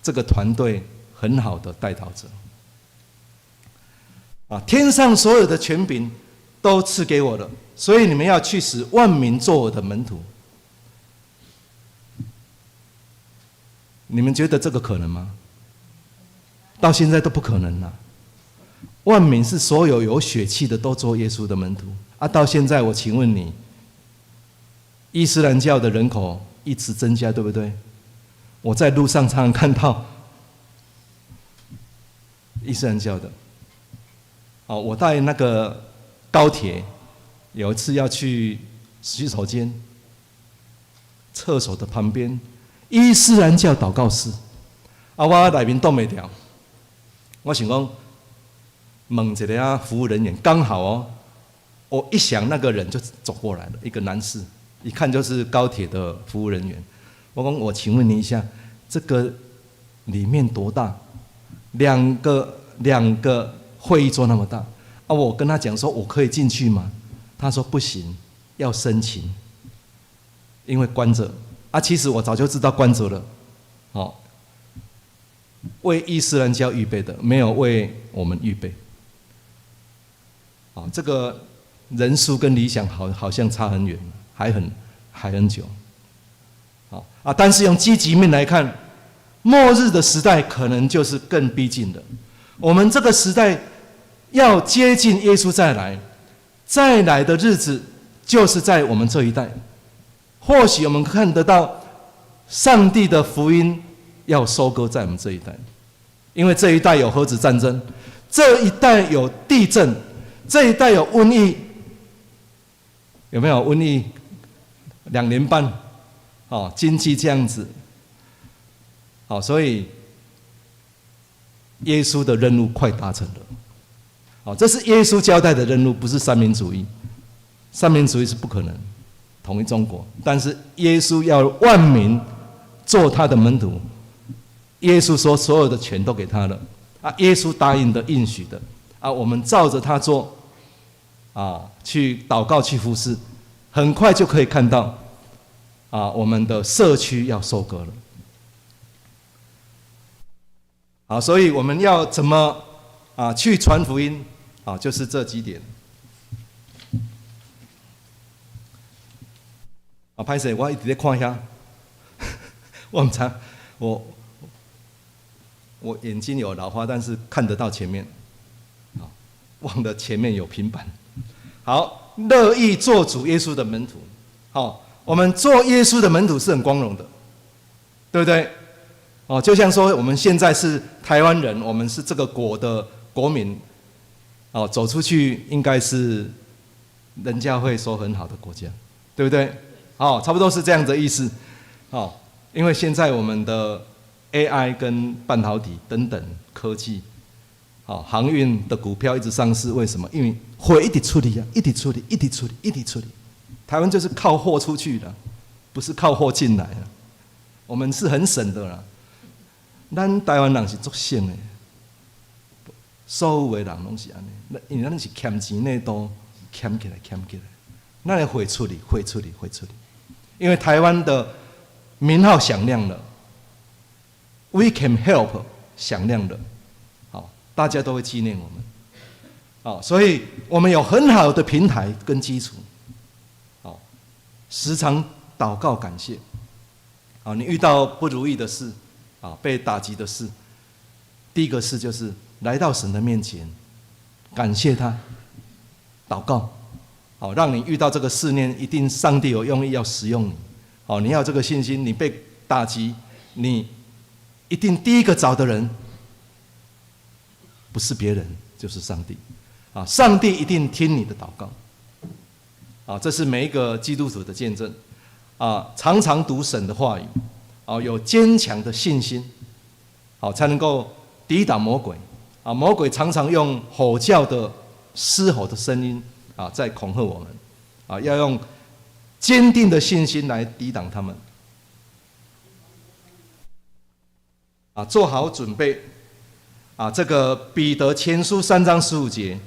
這個團隊很好的帶導者。啊，天上所有的權柄都賜給我了，所以你們要去使萬民做我的門徒。你們覺得這個可能嗎？到現在都不可能了。萬民是所有有血氣的都做耶穌的門徒啊！到現在，我請問你，伊斯蘭教的人口一直增加，對不對？我在路上常常看到伊斯蘭教的。哦，我在那個高鐵，有一次要去洗手間，廁所的旁邊，伊斯蘭教禱告室，啊，我內面擋袂牢，我想講問一下服務人員，剛好哦，我一想那個人就走過來了，一個男士，一看就是高鐵的服務人員。我講，我請問你一下，這個裡面多大？兩個會議桌那麼大啊！我跟他講說，我可以進去嗎？他說不行，要申請，因為關着。啊，其實我早就知道關着了，哦，為伊斯蘭教預備的，沒有為我們預備。啊，這個人數跟理想好像差很遠，還很久。好啊，但是用積極面來看，末日的時代可能就是更逼近的。我們這個時代要接近耶穌再來，再來的日子就是在我們這一代。或許我們看得到上帝的福音要收割在我們這一代，因為這一代有核子戰爭，這一代有地震，這一代有瘟疫，有沒有瘟疫？2年半，哦，經濟這樣子，好，所以耶穌的任務快達成了，好，這是耶穌交代的任務，不是三民主義，三民主義是不可能統一中國，但是耶穌要萬民做他的門徒，耶穌說所有的權都給他了，啊，耶穌答應的應許的，啊，我們照着他做，啊，去禱告去服侍，很快就可以看到，啊，我們的社區要收割了。好，所以我們要怎麼啊去傳福音？啊，就是這幾點。啊，歹勢，我一直咧看遐，我毋知，我眼睛有老花，但是看得到前面，啊，忘了前面有平板。好，樂意做主耶穌的門徒。好，我們做耶穌的門徒是很光榮的，對不對？哦，就像說我們現在是台灣人，我們是這個國的國民，哦，走出去應該是人家會說很好的國家，對不對？哦，差不多是這樣的意思。哦，因為現在我們的 AI 跟半導體等等科技好，航運的股票一直上市，為什麼？因為貨一直出去啊，一直出去，一直出去，一直出去。台灣就是靠貨出去的，不是靠貨進來的。我們是很省的啦。咱台灣人是足省的，所有的人攏是按呢，因為咱是儉錢內多，儉起來，儉起來，咱的貨出去，貨出去，貨出去。因為台灣的名號響亮了，We can help 響亮了。大家都會紀念我們，好，所以我們有很好的平台跟基礎，好，時常禱告感謝，好，你遇到不如意的事，啊，被打擊的事，第一個事就是來到神的面前，感謝他，禱告，好，讓你遇到這個試煉，一定上帝有用意要使用你，好，你要這個信心，你被打擊，你一定第一個找的人，不是別人，就是上帝，啊！上帝一定聽你的禱告，啊！這是每一個基督徒的見證，啊！常常讀神的話語，啊，有堅強的信心，好，才能夠抵擋魔鬼，啊！魔鬼常常用吼叫的獅吼的聲音，啊，在恐嚇我們，啊，要用堅定的信心來抵擋他們，啊，做好準備。啊，這個彼得前書3章15節，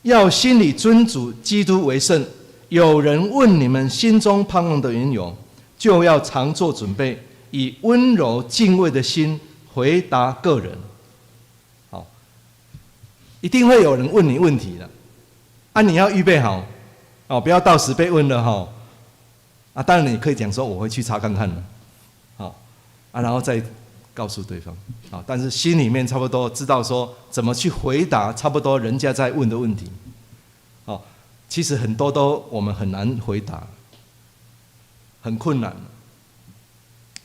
要心裡尊主基督為聖。有人問你們心中盼望的緣由，就要常做準備，以溫柔敬畏的心回答各人。好，一定會有人問你問題的，啊，你要預備好，哦，不要到時被問了哈。啊，當然你可以講說我會去查看看的，好，啊，然後再告訴對方，啊，但是心裡面差不多知道說怎麼去回答，差不多人家在問的問題，哦，其實很多都我們很難回答，很困難，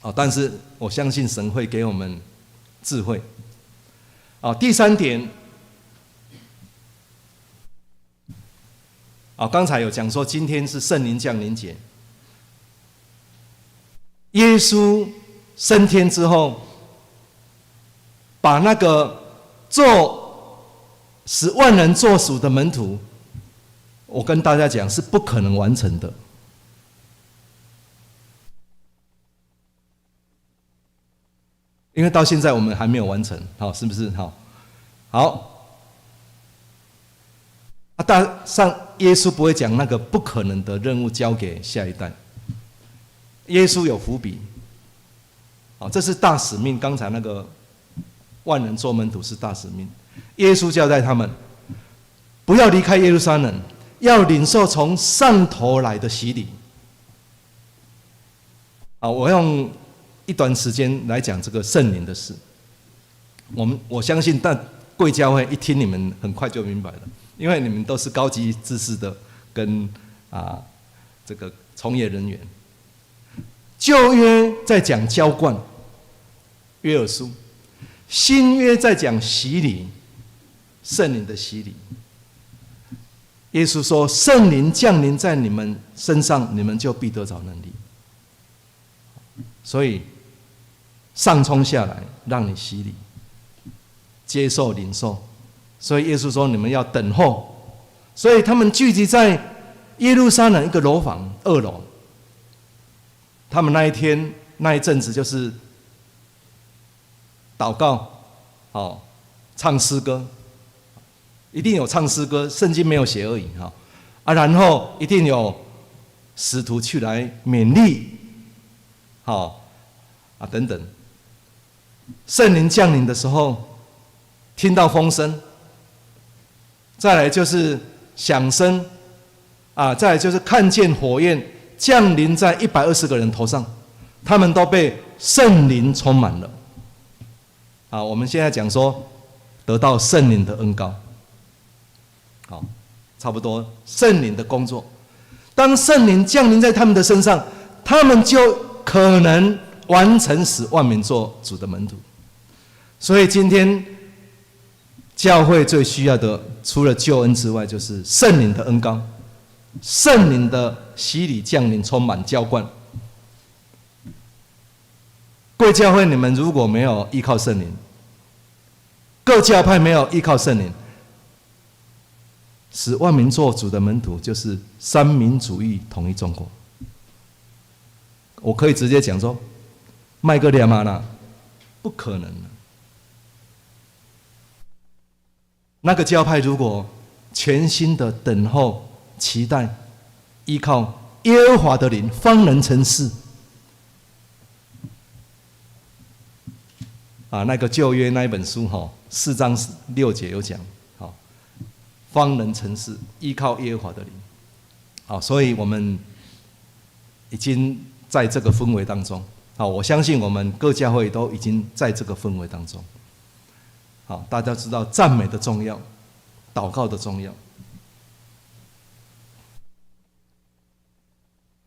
哦，但是我相信神會給我們智慧。啊，第三點，啊，剛才有講說今天是聖靈降臨節，耶穌升天之後，把那個做使萬人作主的門徒，我跟大家講是不可能完成的，因為到現在我們還沒有完成，好，是不是？好，好，啊，但上耶穌不會講那個不可能的任務交給下一代，耶穌有伏筆，好，這是大使命。剛才那個萬人做門徒是大使命，耶穌交代他們不要離開耶路撒冷，要領受從上頭來的洗禮。啊，我用一段時間來講這個聖靈的事。我相信，但貴教會一聽你們很快就明白了，因為你們都是高級知識的跟啊這個從業人員。舊約在講澆灌，約珥書。新約在講洗禮，聖靈的洗禮。耶穌說：“聖靈降臨在你們身上，你們就必得著能力。”所以上衝下來，讓你洗禮，接受領受。所以耶穌說：“你們要等候。”所以他們聚集在耶路撒冷一個樓房二樓。他們那一天那一陣子就是禱告，哦，唱詩歌，一定有唱詩歌，聖經沒有寫而已哈。啊，然後一定有使徒去來勉勵，好啊等等。聖靈降臨的時候，聽到風聲，再來就是響聲，啊，再來就是看見火焰降臨在120個人頭上，他們都被聖靈充滿了。啊，我們現在講說得到聖靈的恩膏，好，差不多聖靈的工作。當聖靈降臨在他們的身上，他們就可能完成使萬民做主的門徒。所以今天教會最需要的，除了救恩之外，就是聖靈的恩膏，聖靈的洗禮降臨，充滿澆灌。貴教會，你們如果沒有依靠聖靈，各教派沒有依靠聖靈，使萬民做主的門徒，就是三民主義統一中國。我可以直接講說，麥閣唸啊啦，不可能。那個教派如果全心的等候、期待、依靠耶和華的靈，方能成事。啊，那個舊約那一本書哈，4章6節有講，好，方能成事，依靠耶和華的靈。好，所以我們已經在這個氛圍當中。好，我相信我們各教會都已經在這個氛圍當中。好，大家知道讚美的重要，禱告的重要。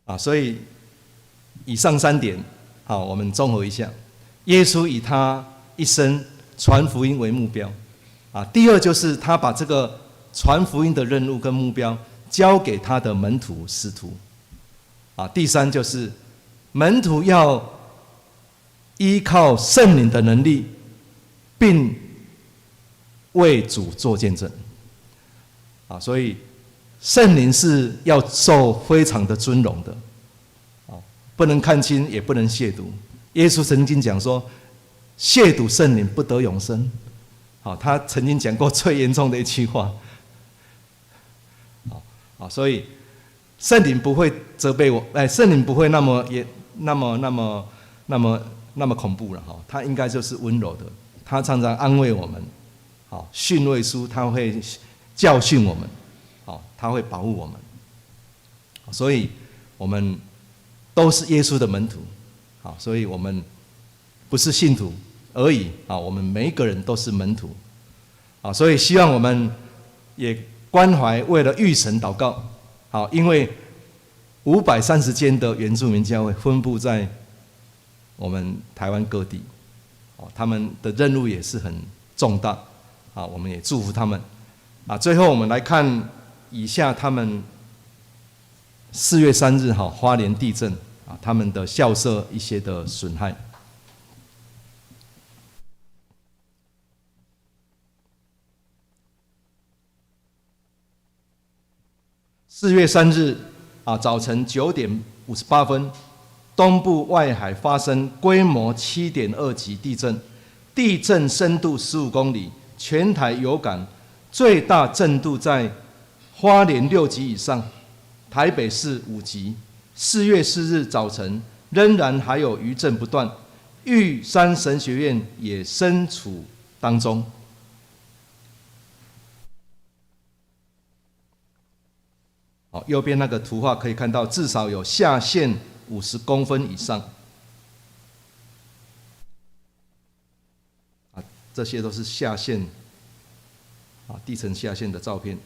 啊，所以以上三點，好，我們綜合一下。耶穌以他一生傳福音為目標，啊，第二就是他把這個傳福音的任務跟目標交給他的門徒使徒，啊，第三就是門徒要依靠聖靈的能力，並為主做見證，啊，所以聖靈是要受非常的尊榮的，啊，不能看輕，也不能褻瀆。耶穌曾經講說，褻瀆聖靈不得永生。好，他曾經講過最嚴重的一句話。好，好，所以聖靈不會責備我，哎，聖靈不會那麼也那麼那麼那麼那麼恐怖了哈，他應該就是溫柔的，他常常安慰我們。好，訓慰書他會教訓我們，好，他會保護我們。所以我們都是耶穌的門徒。好，所以我們不是信徒而已啊，我們每一個人都是門徒啊，所以希望我們也關懷，為了玉神禱告。好，因為530間的原住民教會分布在我們台灣各地，哦，他們的任務也是很重大啊，我們也祝福他們啊。最後我們來看以下他們4月3日哈花蓮地震。啊，他們的校舍一些的損害。4月3日啊，早晨9點58分，東部外海發生規模7.2級地震，地震深度15公里，全台有感，最大震度在花蓮6級以上，台北市5級。4月4日早晨，仍然還有餘震不斷，玉山神學院也身處當中。好，右邊那個圖畫可以看到，至少有下陷50公分以上。啊，這些都是下陷，啊，地層下陷的照片，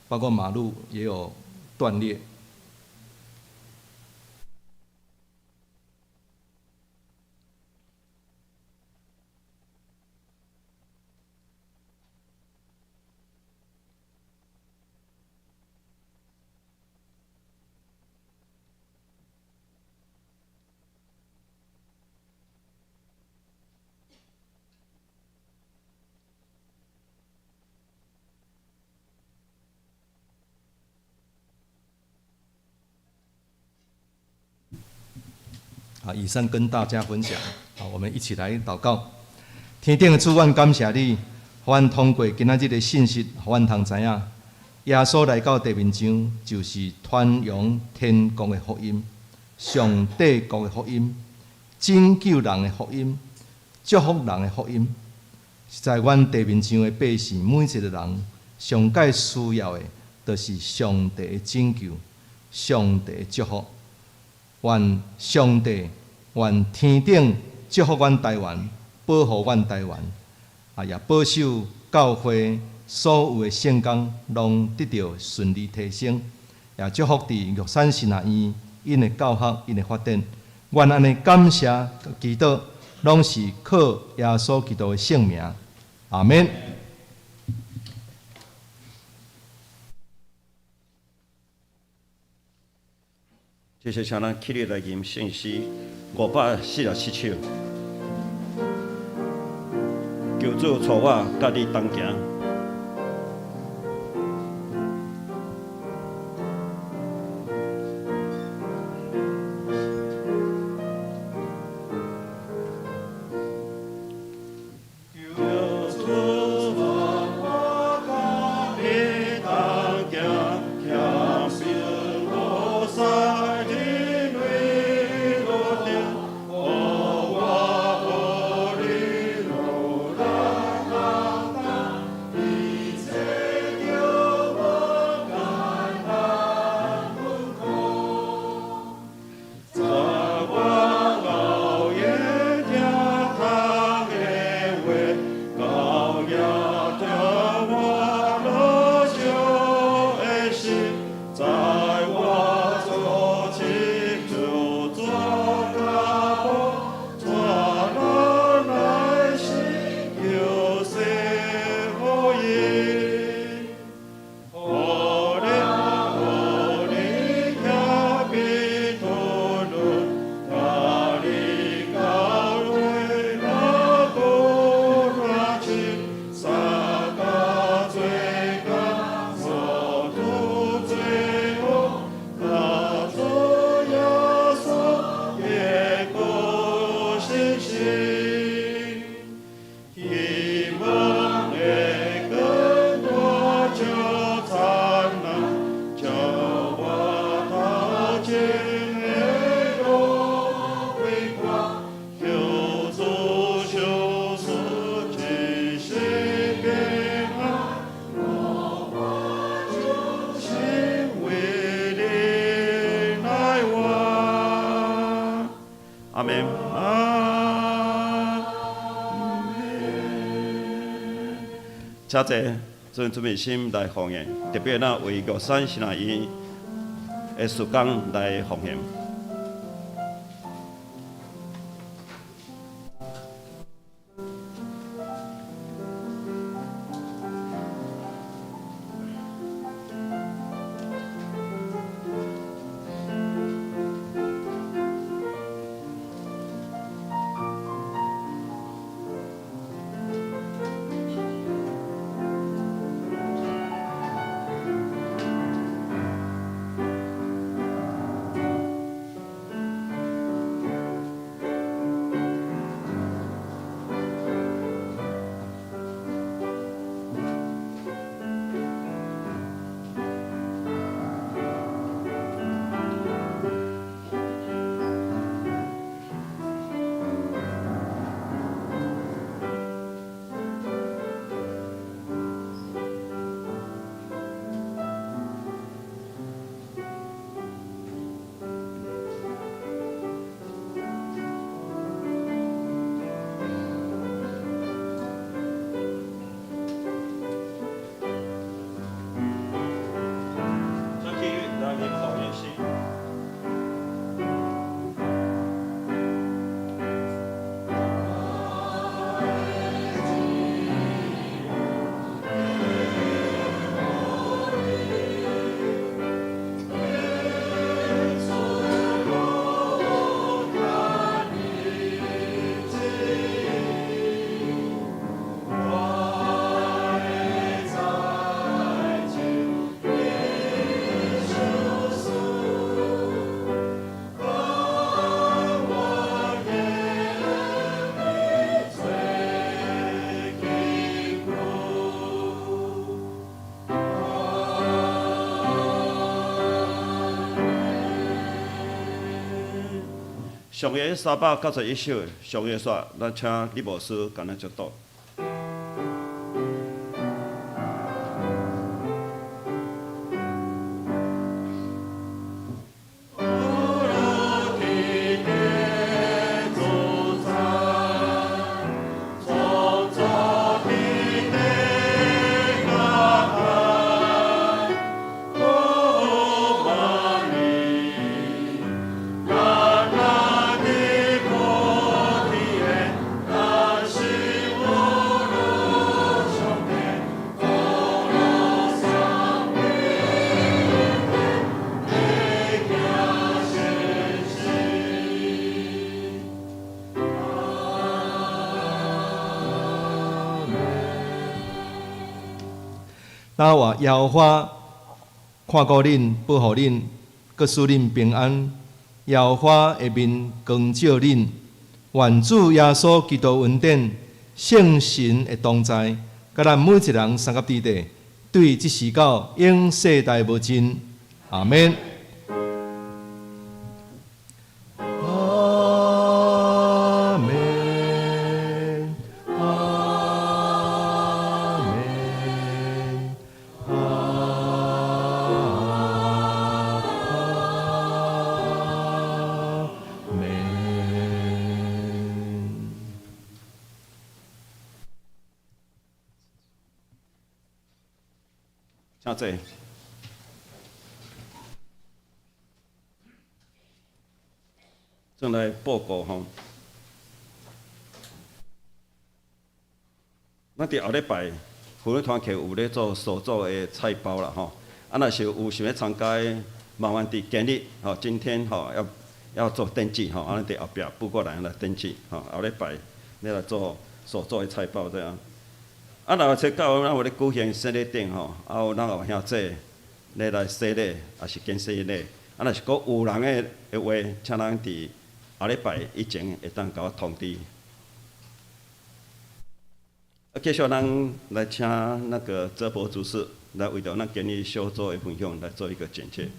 包括馬路也有斷裂。啊，以上跟大家分享。好，我們一起來禱告。天頂的主，阮感謝你，予阮通過今仔日的信息，予阮通知影，耶穌來到地面上，就是傳揚天國的福音，上帝國的福音，拯救人的福音，祝福人的福音。實在，阮地面上的百姓，每一個人上蓋需要的，就是上帝的拯救，上帝的祝福。願上帝，願天頂祝福阮台灣，保護阮台灣，啊，也保守教會所有的聖工攏得著順利提升，也祝福佇玉山神學院𪜶的教學、𪜶的發展。願按呢感謝祈禱，攏是靠耶穌基督的聖名。阿們。謝謝，請咱起立來吟聖詩547首。主帶我佮你同行。阿們。阿們。請坐，準準備心來奉獻，特別咱為玉山神學院的事工來奉獻。上个391首，上个煞，咱請李牧師共咱祝禱。那願耶和華看顧恁，保護恁，閣賜恁平安。耶和華的面光照恁，願主耶穌基督恩典、聖神的同在，佮咱每一人相佮佇底，對這時到永世代無盡。阿們。阿們，阿們，阿們。請坐。轉來報告吼，咱佇後禮拜婦女團契有咧做小組的菜包啦吼，啊，若是有想欲參加的，麻煩佇今日吼，今天吼要要做登記吼，啊，佇後壁補過來來登記吼，後禮拜你來做小組的菜包這樣。啊，若初九咱有咧舉行洗禮典吼，啊有咱有兄姊咧來洗禮，抑是堅洗禮。啊，若是閣有人的的話，請咱佇後禮拜以前會當共我通知。啊，繼續咱來請那個澤伯執事來為著咱今日小組的分享來做一個簡介。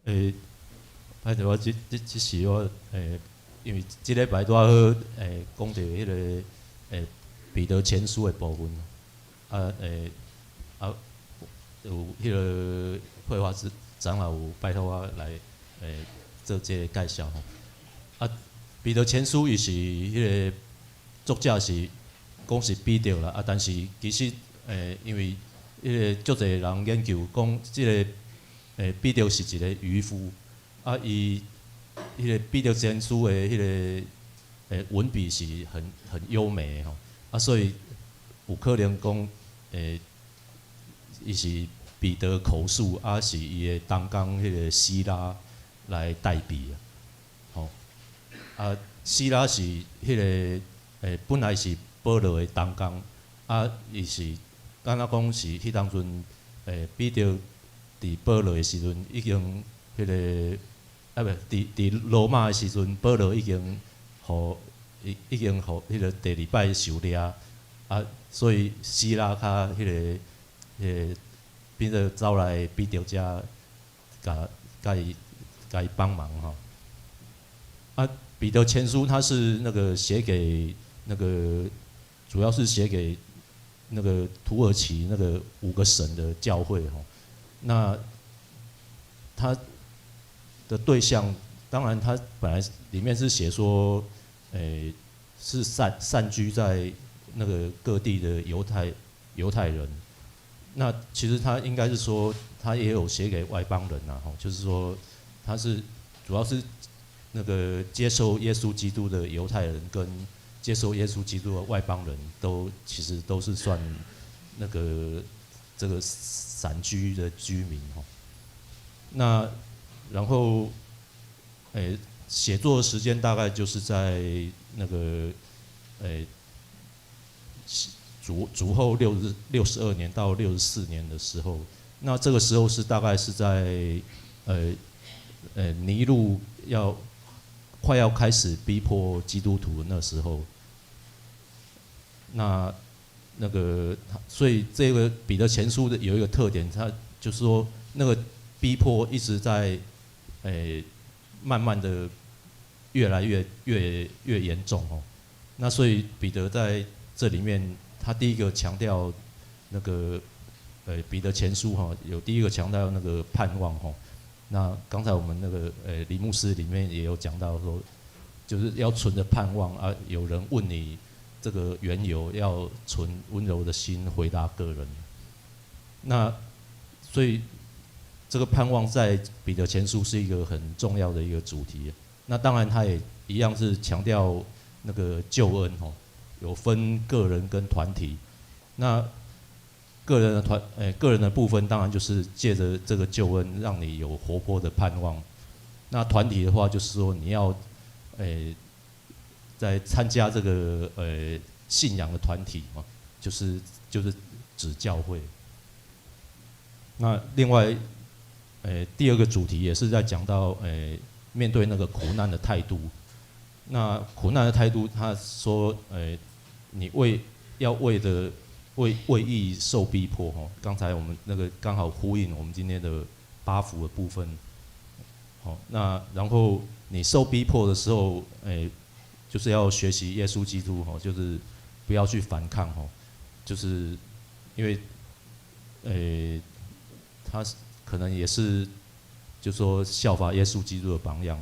欸，歹勢，我這這這時我欸，因為這禮拜拄仔好欸，講著彼個欸彼得前書的部分，啊欸啊有彼個慧華子長老有拜託我來欸做這個介紹吼。啊，彼得前書伊是彼個作者是講是彼得啦，啊，但是其實欸，因為彼個足濟人研究講這個欸彼得是一個漁夫，啊，伊彼個彼得前書的彼個欸文筆是很很優美的吼，啊，所以有可能講欸，伊是彼得口述，啊是伊的同工彼個西拉來代筆啊，吼，啊西拉是彼個欸本來是保羅的同工，啊伊是敢若講是彼當陣欸彼得佇保羅的時陣已經彼個啊袂佇佇羅馬的時陣，保羅已經予已已經予彼個第二擺受掠，啊，所以西拉較彼個彼個變做走來彼得遮，共共伊共伊幫忙吼。啊，彼得前書他是那個寫給那個，主要是寫給那個土耳其那個五個省的教會吼。那他的對象，當然他本來裡面是寫說，欸，是散散居在那個各地的猶太猶太人。那其實他應該是說，他也有寫給外邦人吶，吼，就是說他是主要是那個接受耶穌基督的猶太人跟接受耶穌基督的外邦人都其實都是算那個這個散居的居民吼。那然後，欸，寫作的時間大概就是在那個，欸，主主後62年到64年的時候，那這個時候是大概是在，尼祿要快要開始逼迫基督徒的那時候，那那個所以這個彼得前書的有一個特點，他就是說那個逼迫一直在，欸，慢慢的越來越越越嚴重哦。那所以彼得在這裡面，他第一個強調那個，彼得前書哈，有第一個強調那個盼望吼。那剛才我們那個李牧師裡面也有講到說，就是要存著盼望啊。有人問你這個緣由，要存溫柔的心回答各人。那所以這個盼望在彼得前書是一個很重要的一個主題。那當然他也一樣是強調那個救恩吼，有分個人跟團體。那個人的團，欸，個人的部分當然就是借著這個救恩，讓你有活潑的盼望。那團體的話，就是說你要，欸，在參加這個信仰的團體哦，就是指教會。那另外，第二個主題也是在講到面對那個苦難的態度。那苦難的態度，他說，你為要為的為義受逼迫，吼。剛才我們那個剛好呼應我們今天的八福的部分。好，那然後你受逼迫的時候，就是要學習耶穌基督，吼，就是不要去反抗，吼，就是因為，他可能也是，就說效法耶穌基督的榜樣。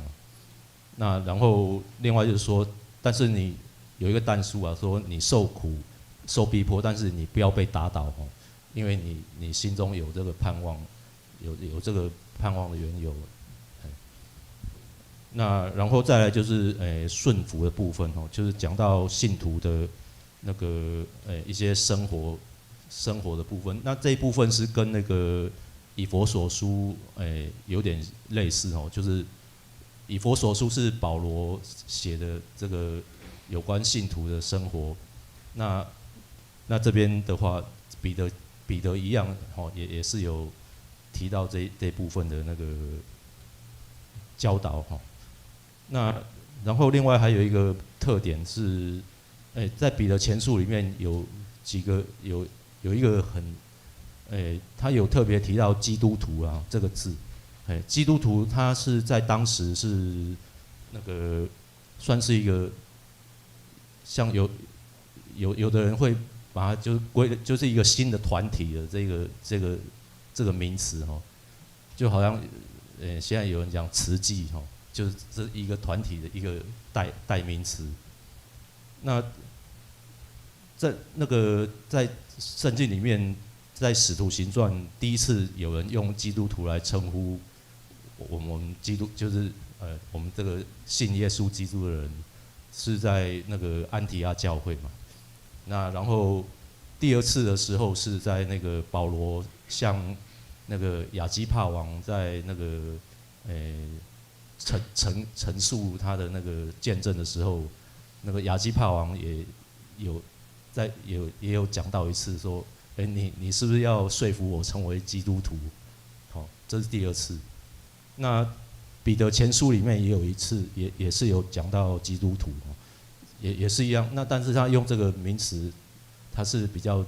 那然後另外就是說，但是你有一個但書啊，說你受苦、受逼迫，但是你不要被打倒哦，因為你心中有這個盼望，有這個盼望的緣由。那然後再來就是順服的部分哦，就是講到信徒的那個一些生活的部分。那這一部分是跟那個以弗所書有點類似哦，就是以弗所書是保羅寫的這個有關信徒的生活。那這邊的話，彼得一樣哦，也是有提到這部分的那個教導哈。那然後另外還有一個特點是，在彼得前書裡面有幾個有一個很，他有特別提到基督徒啊這個字，基督徒他是在當時是那個算是一個，像有的人會把它就歸就是一個新的團體的這個名詞哈，就好像現在有人講慈濟哈，就是這一個團體的一個代名詞。那在那個在聖經裡面，在使徒行傳第一次有人用基督徒來稱呼我們基督，就是我們這個信耶穌基督的人，是在那個安提阿教會嘛。那然後第二次的時候是在那個保羅向那個亞基帕王在那個陳述他的那個見證的時候，那個亞基帕王也有在有也有講到一次說，你是不是要說服我成為基督徒？好，這是第二次。那彼得前書裡面也有一次，也是有講到基督徒，也是一樣。那但是他用這個名詞，他是比較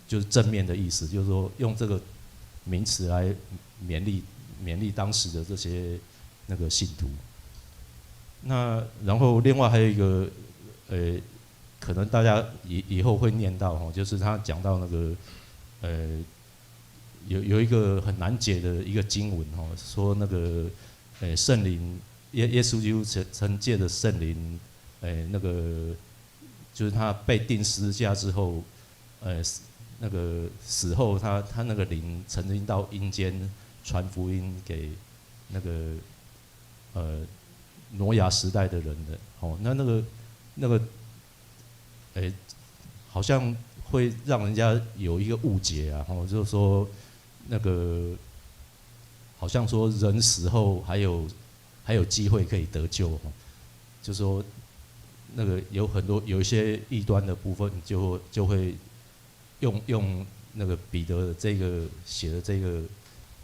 就是正面的意思，就是說用這個名詞來勉勵當時的這些那個信徒。那然後另外還有一個，可能大家以後會念到哈，就是他講到那個，有一個很難解的一個經文哈，說那個，聖靈耶穌基督曾借著聖靈，那個就是他被釘十字架之後，那個死後他那個靈曾經到陰間傳福音給那個挪亞時代的人的，哦，那個，好像會讓人家有一個誤解啊，哦，就是說那個好像說人死後還有機會可以得救，就是說那個有很多有一些異端的部分就會用那個彼得這個寫的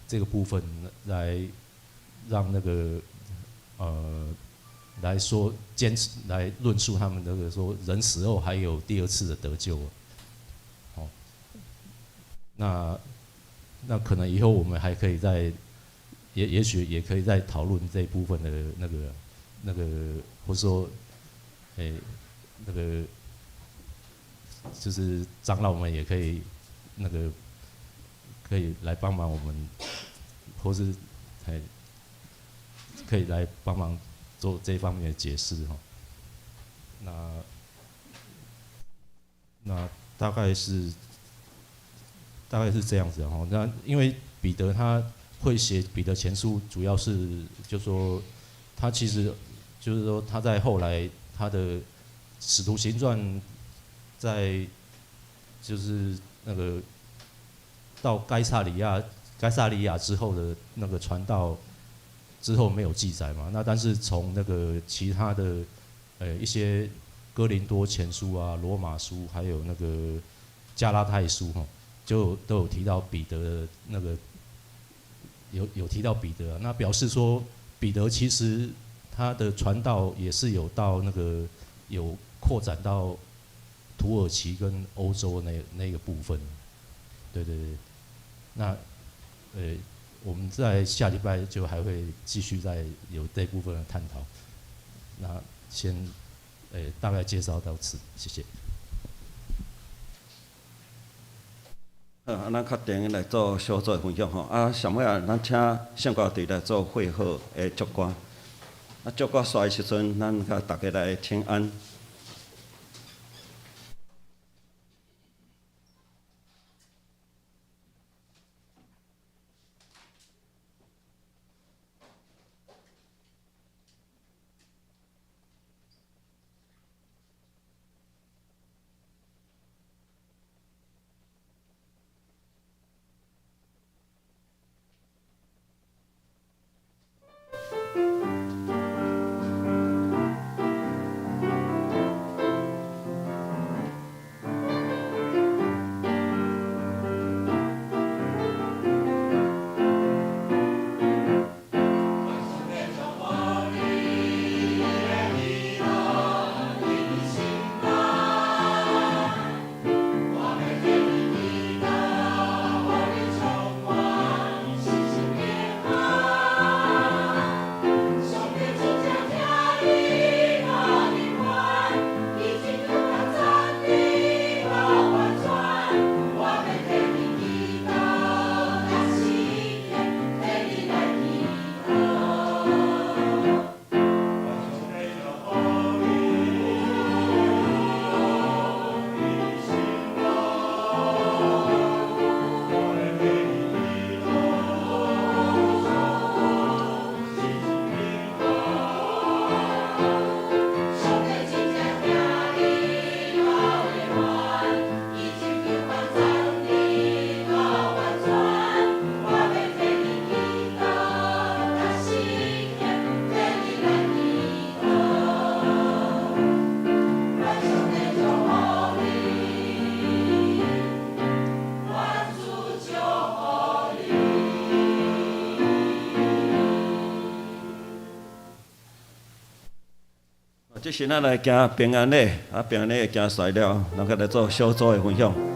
這個部分來讓那個來說堅持來論述他們這個說人死後還有第二次的得救，好，那可能以後我們還可以再也許也可以再討論這一部分的那個，或者說，那個就是長老們也可以那個可以來幫忙我們，或是可以來幫忙做這方面的解釋哈。那大概是這樣子哈。那因為彼得他會寫彼得前書，主要是就說他其實就是說他在後來他的使徒行傳在就是那個到該撒利亞之後的那個傳道之後沒有記載嘛。那但是從那個其他的一些哥林多前書啊、羅馬書，還有那個加拉太書吼，就都有提到彼得的那個有提到彼得啊，那表示說彼得其實他的傳道也是有到那個有擴展到土耳其跟歐洲那個部分，對對對，那我們在下禮拜就還會繼續再有這部分的探討。那先大概介紹到此，謝謝。好，啊，咱較定來做小組的分享吼。啊，上尾啊，咱請聖歌隊來做會好的祝歌。啊，祝歌煞的時陣，咱共大家來請安。這時咱來行平安禮，啊，平安禮行煞了，咱閣來做小組的分享。